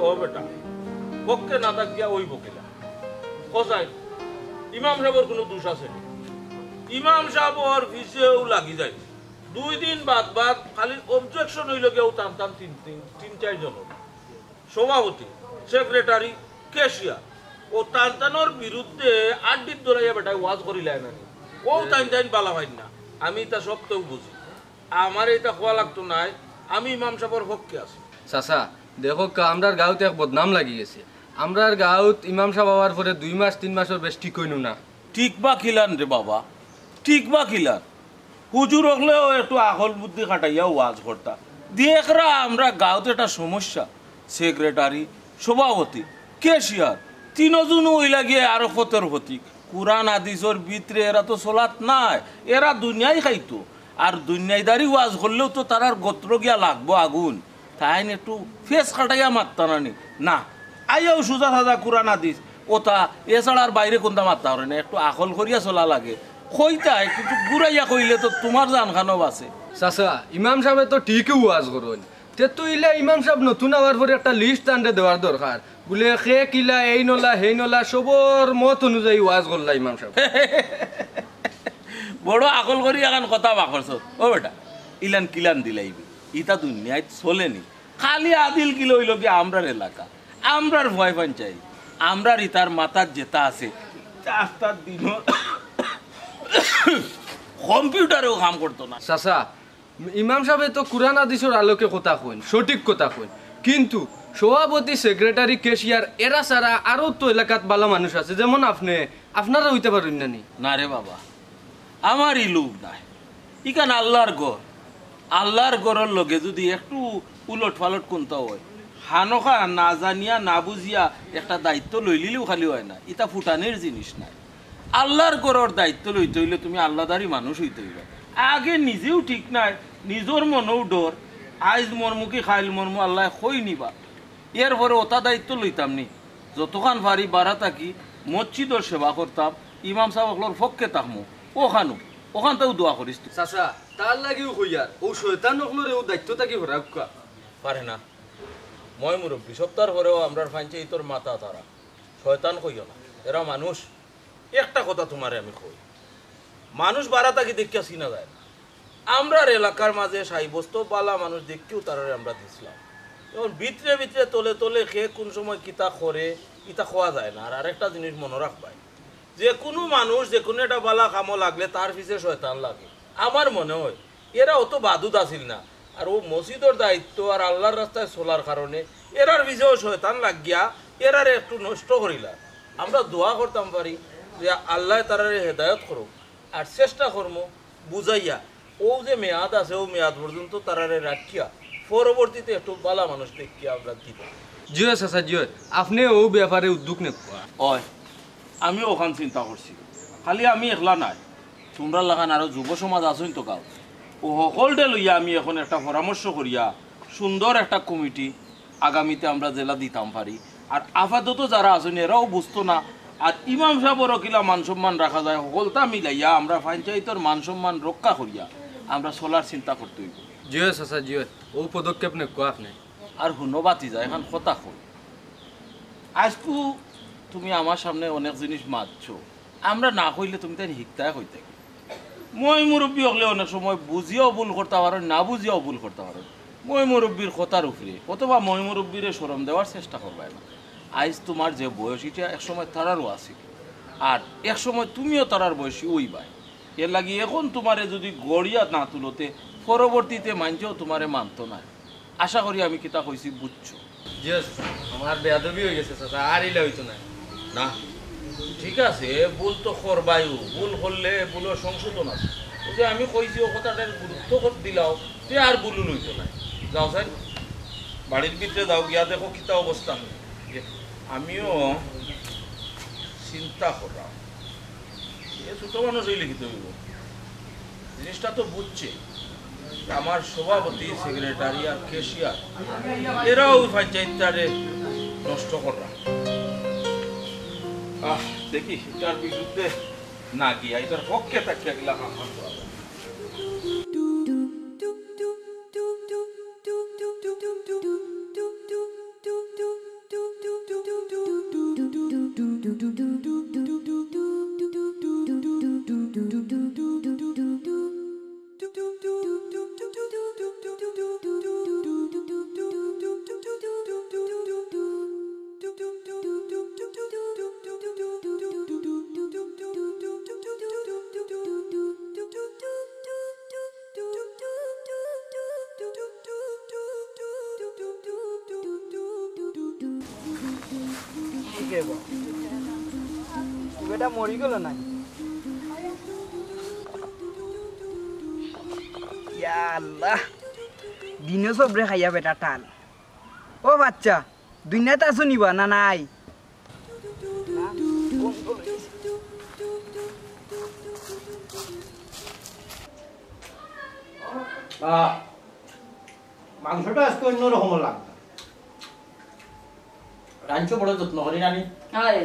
ও বেটা, পক্ষে না থাকিয়া অইবো কিলা? কও চাই, ইমাম সাবর কুনু দোষ আছে নি? ইমাম সাব অর পিছেউ লাগি যায়। দুই দিন বাদ বাদ খালি objection অইলো গিয়া অউ তান তান তিন, তিন, তিন চাইরজনর। সভাপতি, secretary, cashier, অউ তান তানর বিরুদ্ধে আড্ডিত দৌড়াইয়া বেটায় ওয়াজ করিলায় না নি? অউ তাইন তাইন ভালা পাইন না। আমি ইতা সবতাউ বুঝি। আমারে ইতা কওয়া লাগতো নায়, আমি ইমাম সাবর পক্ষে আছি। চাচা, দেখউক্কা, আমরার গাঁওত এক বদনাম লাগি গেছে। আমরার গাঁওত ইমাম সাব আওয়ার পরে দুই মাস, তিন মাসর বেশ ঠিক অইনু না। ঠিক বা কিলান রে বাবা, ঠিক বা কিলান? হুজুর অকলেও একটু আকল বুদ্ধি খাটাইয়া ওয়াজ করতা। দেখরা, আমরার গাঁওত একটা সমস্যা, secretary, সভাপতি, cashier, তিনজনউ অইলা গিয়া আরো কতর প্রতীক। কুরআন হাদিসর ভিতরে এরা তো চলাত নায়, এরা দুনিয়াই খাইতো। আর দুনিয়াইদারি ওয়াজ করলেও তো তারার গত্র গিয়া লাগবো আগুন। তাইন একটু ফেস খাটাইয়া মাততা না নি? না, আইয়াউ সুজা সাজা কুরআন হাদিস, অতা এছাড়া আর বাইরে কুন্তা মাততা পারে না। একটু আকল করিয়া চলা লাগে। কইতায়, কিন্তু ঘুরাইয়া কইলে তো তুমার জানখানও বাঁচে। চাচা, ইমাম সাবে তো ঠিকউ ওয়াজ করইন। তে তো ইলা ইমাম সাব নতুন আওয়ার পরে একটা list তানরে দেওয়ার দরকার। বুলে, কে কিলা, এইন অলা, হেইন অলা, সবর মত অনুযায়ী ওয়াজ করলা ইমাম সাব। বড় আকল করি এখান কথা বার করছো। ও বেটা, ইলান কিলান দিলাইবি? ইতা দুনিয়াত চলে নি। খালি আদিল কিলা অইলো গিয়া আমরার এলাকা, আমরার ভয় পাঞ্চাই, আমরার ইতার মাথাত যেতা আছে, তা আস্তা দিনও কম্পিউটারেও কাম করতো না। চাচা, ইমাম সাবে তো কুরআন হাদিসর আলোকে কথা কইন, সঠিক কথা কইন, কিন্তু সভাপতি, সেক্রেটারি, ক্যাশিয়ার এরা ছাড়া আরও তো এলাকাত ভালা মানুষ আছে, যেমন আপনে, আপনারা অইতা পারইন না নি? না রে বাবা, আমার ই লোভ নাই। ইখান আল্লার ঘর, আল্লার ঘরর লগে যুদি একটু উলট পালট কুন্তা অয়, খানোখা না জানিয়া না বুঝিয়া একটা দায়িত্ব লইলিলেউ খালি অয় না, ইতা ফুটানির জিনিস নায়। আল্লার ঘরর দায়িত্ব লইতে অইলে তুমি আল্লাদারি মানুষ অইতে অইবা। আগে নিজেউ ঠিক নায়, নিজর মনও ডর, আইজ মরমু কি কাইল মরমু আল্লায় কই নিবা। এর পরে অতা দায়িত্ব লইতাম নি, যতখান পারি বারা থাকি মসজিদর সেবা করতাম, ইমাম সাব অকলর পক্ষে থাকমু, অখানউ। অখানতাউ দোয়া করিস তুই। চাচা, তার লাগিউ কইয়ার, অউ শয়তান অকলরে অউ দায়িত্ব থাকি হরাউক্কা। পারে না। ময় মুরব্বি, সপ্তাহর পরেও আমরার পঞ্চায়েতর মাথা তারা। শয়তান কইও না, এরা মানুষ। একটা কথা তুমারে আমি কই, মানুষ বারা থাকি দেখিয়া চিনা যায় না। আমরার এলাকার মাঝে সাব্যস্ত বালা মানুষ দেখিয়াউ তারারে আমরা দিছলাম। এখন ভিতরে ভিতরে তলে তলে কে কুন সময় কিতা করে, ইতা কওয়া যায় না। আর আরেকটা জিনিস মনো রাখবায়, যেকুনু মানুষ যেকুনু একটা বালা কামো লাগলে তার পিছে শয়তান লাগে। আমার মনে অয় এরা অত বাদুদ আছিল না। আর অউ মসজিদর দায়িত্ব আর আল্লার রাস্তায় চলার কারণে এরার পিছেও শয়তান লাগিয়া এরারে একটু নষ্ট করিলা। আমরা দোয়া করতাম পারি যে আল্লায় তারারে হেদায়ত করউক, আর চেষ্টা করমু বুঝাইয়া অউ যে মেয়াদ আছে অউ মেয়াদ পর্যন্ত তারারে রাখিয়া পরবর্তীতে একটু বালা মানুষ দেখিয়া আমরা দিমু। জি অয় চাচা, জি অয়, আপনে অউ ব্যাপারে উদ্যোগ নেউক্কা। অয়, আমিও অখান চিন্তা করছি। খালি আমি একলা নায়, তুমরার লাখান আরো যুব সমাজ আছইন তো গাঁওত, অউ হকলরে লইয়া আমি এখন একটা পরামর্শ করিয়া সুন্দর একটা কমিটি আগামীতে আমরা যেলা দিতাম পারি। আর আপাতত যারা আছইন এরাও বুঝতো না, আর ইমাম সাবরও কিলা মান সম্মান রাখা যায়, হকলতা মিলাইয়া আমরা পঞ্চায়েতর মান সম্মান রক্ষা করিয়া আমরা চলার চিন্তা করতে অইবো। জি অয় চাচা, জি অয়, অউ পদক্ষেপ নেউক্কা আপনে। আর হুনো ভাতিজা, এখান কথা কই, আইজকু তুমি আমার সামনে অনেক জিনিস মাতছো, আমরা না কইলে তুমি তাইন হিকতায় কইতায়। ময় মুরব্বি অকলে অনেক সময় বুঝিয়াও ভুল করতা পারইন, না বুঝিয়াও ভুল করতা পারইন। ময় মুরব্বির কথার উপরে অথবা ময় মুরব্বিরে শরম দেওয়ার চেষ্টা করবায় না। আইজ তুমার যে বয়স, ইটা এক সময় তারারও আছিল, আর এক সময় তুমিও তারার বয়সী অইবায়। এর লাগি এখন তুমারে যুদি গড়িয়া না তুলো তে পরবর্তীতে মানষেও তুমারে মানতো নায়। আশা করি আমি কিতা কইছি বুঝছো। জি, আমার বেয়াদবি অই গেছে চাচা, আর ইলা অইতো নায়। না, ঠিক আছে, ভুল তো করবায়উ, ভুল করলে ভুলর সংশোধন আছে। অউ যে আমি কইছি অউ কথাটার গুরুত্ব কর দিলাও, তে আর ভুল অইতো নায়। যাও চাইন, বাড়ির ভিতরে যাও, গিয়া দেখো কিতা অবস্থা। আমিও চিন্তা করলাম, এ ছোট মানুষ অইলে কিতা অইবো? জিনিসটা তো বুঝছে। আমার সভাপতি, সেক্রেটারি আর ক্যাশিয়ার, এরাও অউ পঞ্চায়েতটারে নষ্ট কররা। আহ, দেখি, ইটার বিরুদ্ধে না গিয়া, ইটার পক্ষে থাকিয়া কিলা কাম করা যায়। বেটা মরি গেল না? ইয়া আল্লাহ, দিনো সবরে খাইয়া বেটা টাল। ও বাচ্চা, দুনিয়াত আছো নিবা না নাই? আহ, মাংসটা আজকে অন্যরকম লাগবে। রাঁধছো বড় যত্ন করি নানি। আরে।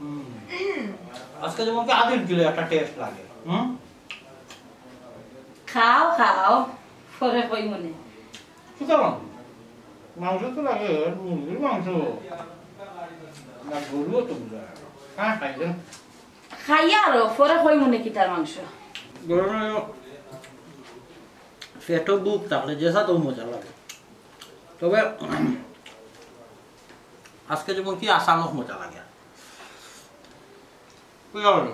হুম। আজকে যেমন কি আদিল দিলে একটা টেস্ট লাগে। হুম। খাও, খাও, পরে কইমুনে। সুতরাং মাংস তো লাগে, মুরগির মাংস। না, গরুও তো বুঝা যায়। হ্যাঁ, খাইছেন? খাইয়া আরো, পরে কইমুনে কিতার মাংস। গরম লাগে। পেটও ভুক থাকলে যে সাথেও মজা লাগে। তবে আজকে যেমন কি আচানক মজা লাগে। বুঝলাম না।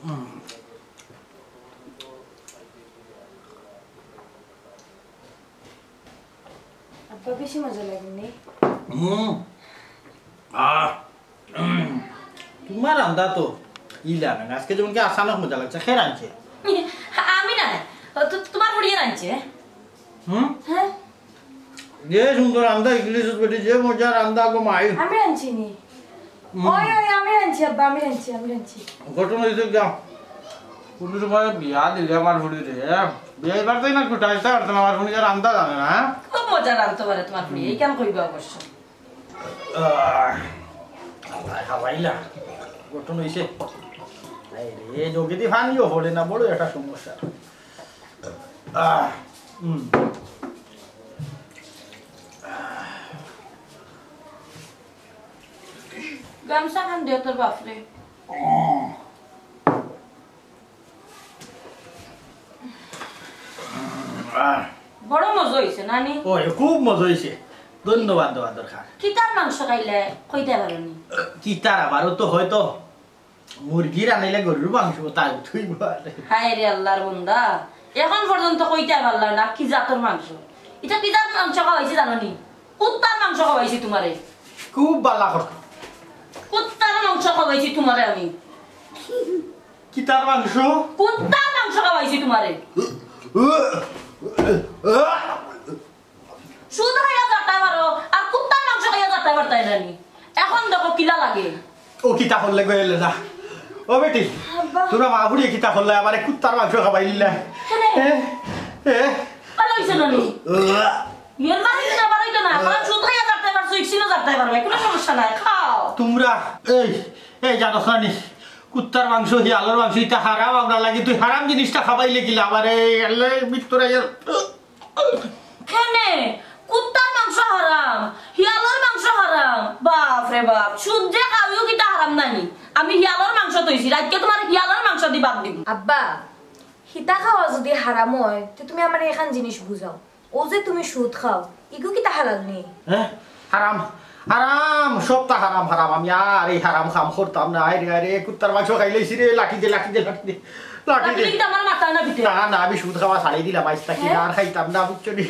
হুম। আব্বা, বেশি মজা লাগেনি? হুম। আহ, উম, তোমার রান্দা তো ই লাগে না। আজকে যেমন কি আচানক মজা লাগছে, কে রাঁধছে? আমি না, ও তো তোমার বুড়িয়ে রাঁধছে। হুম? হ্যাঁ। যে সুন্দর রান্দা ইংলিশ বেটি, যে মজা রান্দা গো মাই। আমি রাঁধছি নি। হুম। ওই, ওই, আমি রাঁধছি আব্বা, আমি রাঁধছি, আমি রাঁধছি। ঘটনা হইছে গা, কোনো সময় বিয়া দিলে আমার বুড়ি রে, বিয়াই বাড়িত না কুটাইতে পারতো না, আমার ফুড়িয়ে রান্ধা জানে না, হ্যাঁ? খুব মজা রান্ধতে পারে তোমার ফুড়ি, এইখান কইবা অবশ্য। আহ, আল্লাহ, খাওয়াইলা। গঠন হইছে। এই রে, এই যোগেদি পানিও পড়ে না, বড় একটা সমস্যা। আহ, হুম। গামছা খান দে তোর বাপরে। আহ। বড় মজা হইছে, নানি? ওই, খুব মজা হইছে। ধন্যবাদ দেওয়ার দরকার। কিতার মাংস খাইলে কইতে পারো নি? কিতার আবারও তো হয়তো মুরগি রান্নাইলে গরুর মাংস, তাই তুই বল। হায় রে আল্লাহর বন্দা, এখন পর্যন্ত কইতে পারলা না কি জাতর মাংস। এটা কি জাত মাংস খাওয়াইছি জানো নি? কুত্তার মাংস খাওয়াইছি তোমারে। খুব বালা কথা। কুত্তার মাংস খাওয়াইছি তোমারে আমি। কিতার মাংস? কুত্তার মাংস খাওয়াইছি তোমারে। সুদ খাইয়া যাতায় পারো, আর কুত্তার মাংস খাইয়া যাতায় পারতায় না নি। এখন দেখো কিলা লাগে। ও কিতা করলে গো এলে না? ও বেটি, আব্বা। তোরা মা বুড়িয়ে কিতা করলে? আমারে কুত্তার মাংস খাবাই দিলে। কেনে? এ, এ। ভালো হইছে না নি? এর মানে কি না, ভালো হইতো না। কারণ সুদ খাইয়া যাতায় পারছো, ইকশিনও যাতায় পারবে, কোনো সমস্যা নাই, খাও। তোমরা, এই, এই জানো না নি? কুত্তার মাংস, হিয়ালর মাংস, এটা হারাম। আমরা লাগি তুই হারাম জিনিসটা খাবাইলে কিলা? আমারে এলে ভিতরে এর কেনে? কুত্তার মাংস হারাম, হিয়ালর মাংস হারাম। বাপ রে বাপ, সুদ যে খাওয়াইও কিতা হারাম নানি? আমি হিয়ালর মাংস থইছি, রাইতকে তোমার হিয়ালর মাংস দি ভাত দিমু। আব্বা, হিতা খাওয়া যদি হারাম হয়, তে তুমি আমারে এখান জিনিস বুঝাও। ও যে তুমি সুদ খাও, ইগু কিতা হালাল নি? হ্যাঁ? হারাম, হারাম, সবটা হারাম, হারাম। আমি আর এই হারাম কাম করতাম না। আরে, আরে, কুত্তার মাংস খাইলাইছি রে, লাঠি দে, লাঠি দে, লাঠি দে, লাঠি দে। লাঠি দে। আমার মাথা না পিঠে। না, না, আমি সুদ খাওয়া ছাড়ি দিলাম, আইজ থাকি হ্যাঁ? আর খাইতাম না, বুঝছো নি?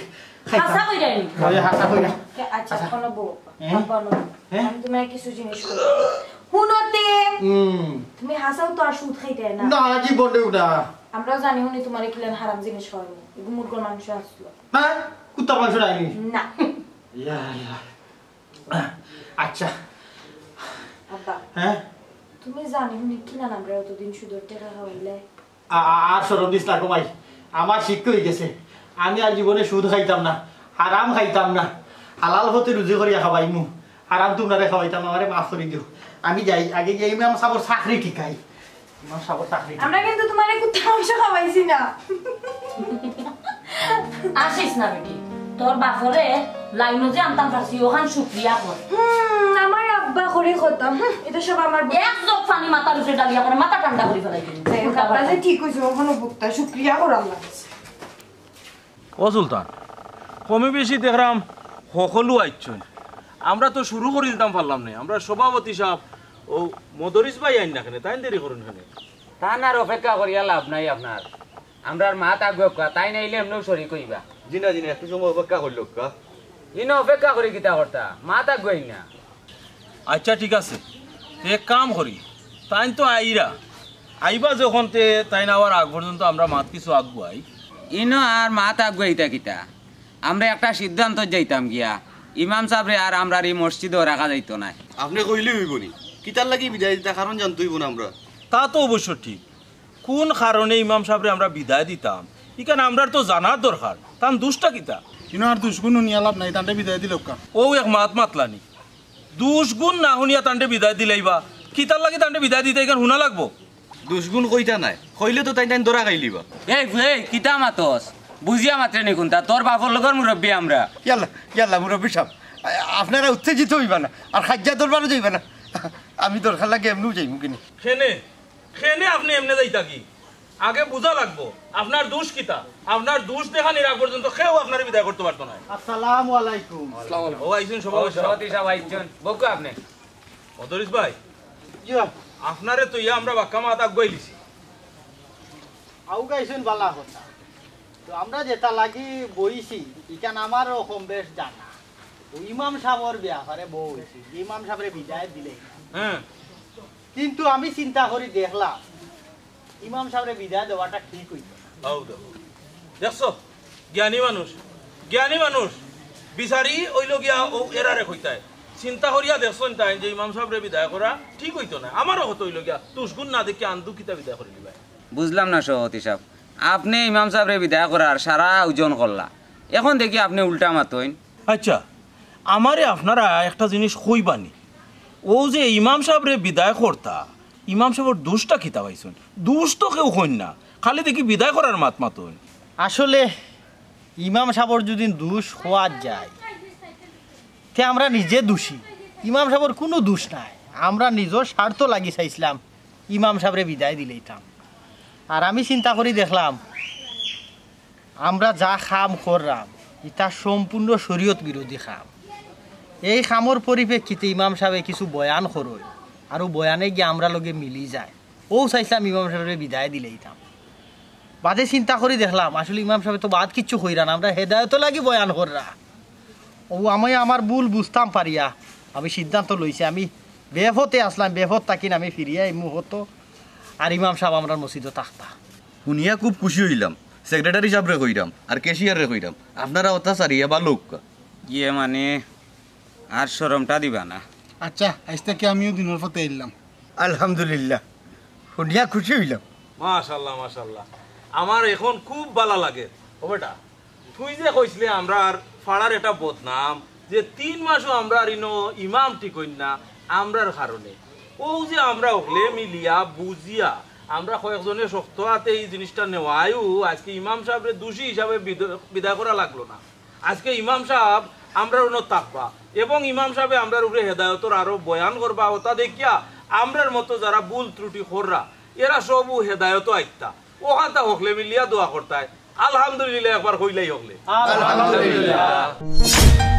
খাইতাম। হাছা কইরা নি? ওই হাছা কইরা। আচ্ছা, আচ্ছা। কোনো বউ, হ্যাঁ? আব্বা, নো। হ্যাঁ? আমি তোমায় কিছু জিনিস কই। হুনো তে। হুম। তুমি হাছাও তো আর সুদ খাইতে না। না, জীবনেও না। আমরাও জানি হুনি তোমারে কিলান হারাম জিনিস খাওয়াইমু। এগু মুরগর মাংস আসলো। হ্যাঁ? কুত্তার মাংস নাইনি? না। ইয়া আল্লাহ। আচ্ছা। আব্বা। হ্যাঁ? তুমি জানি হুনি কিলান আমরারে অতদিন সুদর টেকা খাওয়াইলে? আ-, আ-, আর শরম দিস না গো মাই, আমার শিক্ষা হয়ে গেছে। আমি আর জীবনে সুদ খাইতাম না, হারাম খাইতাম না, হালাল পথে রুজি করিয়া খাবাইমু। হারাম তোমরারে খাওয়াইতাম না, আমারে মাফ করি দিও। আমি যাই, আগে গিয়া ইমাম সাবর চাকরি ঠিকাই। ইমাম সাবর চাকরি ঠিকাই। আমরা কিন্তু তোমারে কুত্তা মাংস খাওয়াইছি না। আসিস না বেটি, তোর বাপরে লাইনো যে আনতাম পারছি, ওখান শুক্রিয়া কর। হুম, আমার আব্বা করে কথা। হুম, এটা সব আমার বউ। এক জগ পানি মাথার উপরে ডালিয়া করে মাথা ঠান্ডা করে ফেলাই দিবি। যাই হোক, আব্বা যে ঠিক হইছে, ওখানে বুকটা শুক্রিয়া কর আল্লাহর কাছে। ও সুলতান, কমে বেশি দেখরাম হকলু আইছইন। আমরা তো শুরু করি দিতাম পারলাম না। আমরা সভাপতি সাহেব, ও মদরিস ভাই আইন না কেনে, তাইন দেরি করইন কেনে? তান আর অপেক্ষা করিয়া লাভ নাই আপনার। আমরার মাত আগুয়া, তাইন আইলে এমনেও শরিক অইবা। জি না, জি না, একটু সময় অপেক্ষা করি লউক্কা। ইনো অপেক্ষা করি কিতা করতা? মাত আগুয়াই না। আচ্ছা, ঠিক আছে, তে এক কাম করি, তাইন তো আইরা, আইবা যখন তে তাইন আওয়ার আগ পর্যন্ত আমরা মাত কিছু আগুয়াই। ইনো আর মাত আগুয়াইতা কিতা? আমরা একটা সিদ্ধান্ত যাইতাম গিয়া, ইমাম সাবরে আর আমরার ই মসজিদো রাখা যাইতো নায়। আপনে কইলে অইবো নি? কিতার লাগি বিদায় দিতা, কারণ জানতে অইবো না আমরা। তা তো অবশ্য ঠিক, কোন কারণে ইমাম সাবরে আমরা বিদায় দিতাম, ইখান আমরার তো জানার দরকার, তান দুষটা কিতা? ইনো আর দুষগুণ নিয়া লাভ নাই, তানরে বিদায় দিলাউক্কা। ও এক মাত মাতলানি, দুষগুণ না হুনিয়া তানরে বিদায় দিলাইবা, কিতার লাগি তানরে বিদায় দিতা, ইখান হুনা লাগবো। দুষগুণ কইতা নায়, কইলে তো তাইন তাইন ধরা খাইলিবা। এই, এই, কিতা মাতস? বুঝিয়া মাতরে নি কুনতা, তোর বাপর লগর মুরব্বি আমরা। ইয়াল্লা, ইয়াল্লা, মুরব্বি সাব, আ-, আপনারা উত্তেজিত অইবা না, আর খাইজা দরবারো যাইবা না। আমি দরকার লাগে এমনেউ যাইমু কিনি। কেনে, কেনে আপনে এমনে যাইতা কি? আগে বুঝা লাগবো, আপনার দুষ কিতা? আপনার দুষ দেখানির আগ পর্যন্ত কেউ আপনারে বিদায় করতে পারতো নায়। আসসালামু আলাইকুম। ও আইছইন সভাপতি সাব। সভাপতি সাব আইছইন। বউক্কা আপনে। মদরিস ভাই, জি ভাই। আপনারে তো ইয়া আমরা বাক্কা মাত আগুয়াইলিছি। আউগাইছইন বালা কথা। তো আমরা যেটা লাগি বইছি, ইখান আমারও কম বেশ জানা। ও ইমাম সাবর ব্যাপারে বউ হইছি, যে ইমাম সাবরে বিদায় দিলে। হ্যাঁ। কিন্তু আমি চিন্তা করি দেখলাম, ইমাম সাবরে বিদায় দেওয়াটা ঠিক হইতো না। হউ দেখো। দেখছো? জ্ঞানী মানুষ। জ্ঞানী মানুষ। বিচারি অইলো গিয়া ও এরারে কইতায়। চিন্তা করিয়া দেখছইন তাইন যে ইমাম সাবরে বিদায় করা ঠিক হইতো না। আমারও কথা অইলো গিয়া, দুষগুণ না দেখিয়া আন্দু কিতা বিদায় করিলিবায়। বুঝলাম না সভাপতি সাব, আপনে ইমাম সাবরে বিদায় করার সারা আয়োজন করলা, এখন দেখি আপনে উল্টা মাতইন। আচ্ছা, আমারে আপনারা একটা জিনিস কইবানি, অউ যে ইমাম সাবরে বিদায় করতা, ইমাম সাবর দুষটা কিতা পাইছইন? দুষ তো কেউ কইন না, খালি দেখি বিদায় করার মাত মাতইন। আসলে ইমাম সাবর যদি দুষ কওয়া যায়, তে আমরা নিজে দুষী। ইমাম সাবর কুনু দুষ নাই। আমরা নিজর স্বার্থ লাগি চাইছলাম ইমাম সাবরে বিদায় দিলাইতাম। আর আমি চিন্তা করি দেখলাম, আমরা যা কাম কররাম, ইটা সম্পূর্ণ শরীয়ত বিরোধী কাম। এই কামর পরিপ্রেক্ষিতে ইমাম সাবে কিছু বয়ান করইন, আর অউ বয়ানে গিয়া আমরার লগে মিলি যায়। অউ চাইছলাম ইমাম সাবরে বিদায় দিলাইতাম। বাদে চিন্তা করি দেখলাম, আসলে ইমাম সাবে তো বাদ কিচ্ছু কইরা না, আমরার হেদায়তর লাগি বয়ান কররা। অউ আমি আমার ভুল বুঝতাম পারিয়া আমি সিদ্ধান্ত লইছি, আমি বেপথে আছলাম, বেপথ থাকিন আমি ফিরিয়া আইমু হতো, আর ইমাম সাব আমরার মসজিদো থাকতা। হুনিয়া খুব খুশি অইলাম। সেক্রেটারি সাবরে কইরাম আর ক্যাশিয়াররে কইরাম, আপনারা অতা ছাড়িয়া ভালা অউক্কা। ইয়ে মানে, আর শরমটা দিবা না। আচ্ছা, আইজ থাকি আমিও দিনর পথে আইলাম। আলহামদুলিল্লাহ, হুনিয়া খুশি অইলাম। মাশাআল্লাহ, মাশাআল্লাহ, আমার এখন খুব ভালা লাগে। ও বেটা, তুই যে কইছলে আমরার পাড়ার এটা বদনাম, যে তিন মাসও আমরার ইনো ইমাম ঠিক অইন না আমরার কারণে, অউ যে আমরা হকলে মিলিয়া বুঝিয়া আমরা কয়েকজনে শক্ত আতে ই জিনিসটা নেওয়ায়ও আইজকে ইমাম সাবরে দুষী হিসাবে বিদ-, বিদায় করা লাগলো না। আইজকে ইমাম সাব আমরার উনো থাকবা এবং ইমাম সাবে আমরার উপরে হেদায়তর আরো বয়ান করবা। অতা দেখিয়া আমরার মতো যারা ভুল ত্রুটি কররা, এরা সবউ হেদায়তো আইতা। অখানতা হকলে মিলিয়া দোয়া করতায়। আলহামদুলিল্লাহ একবার কইলাই হকলে। আলহামদুলিল্লাহ।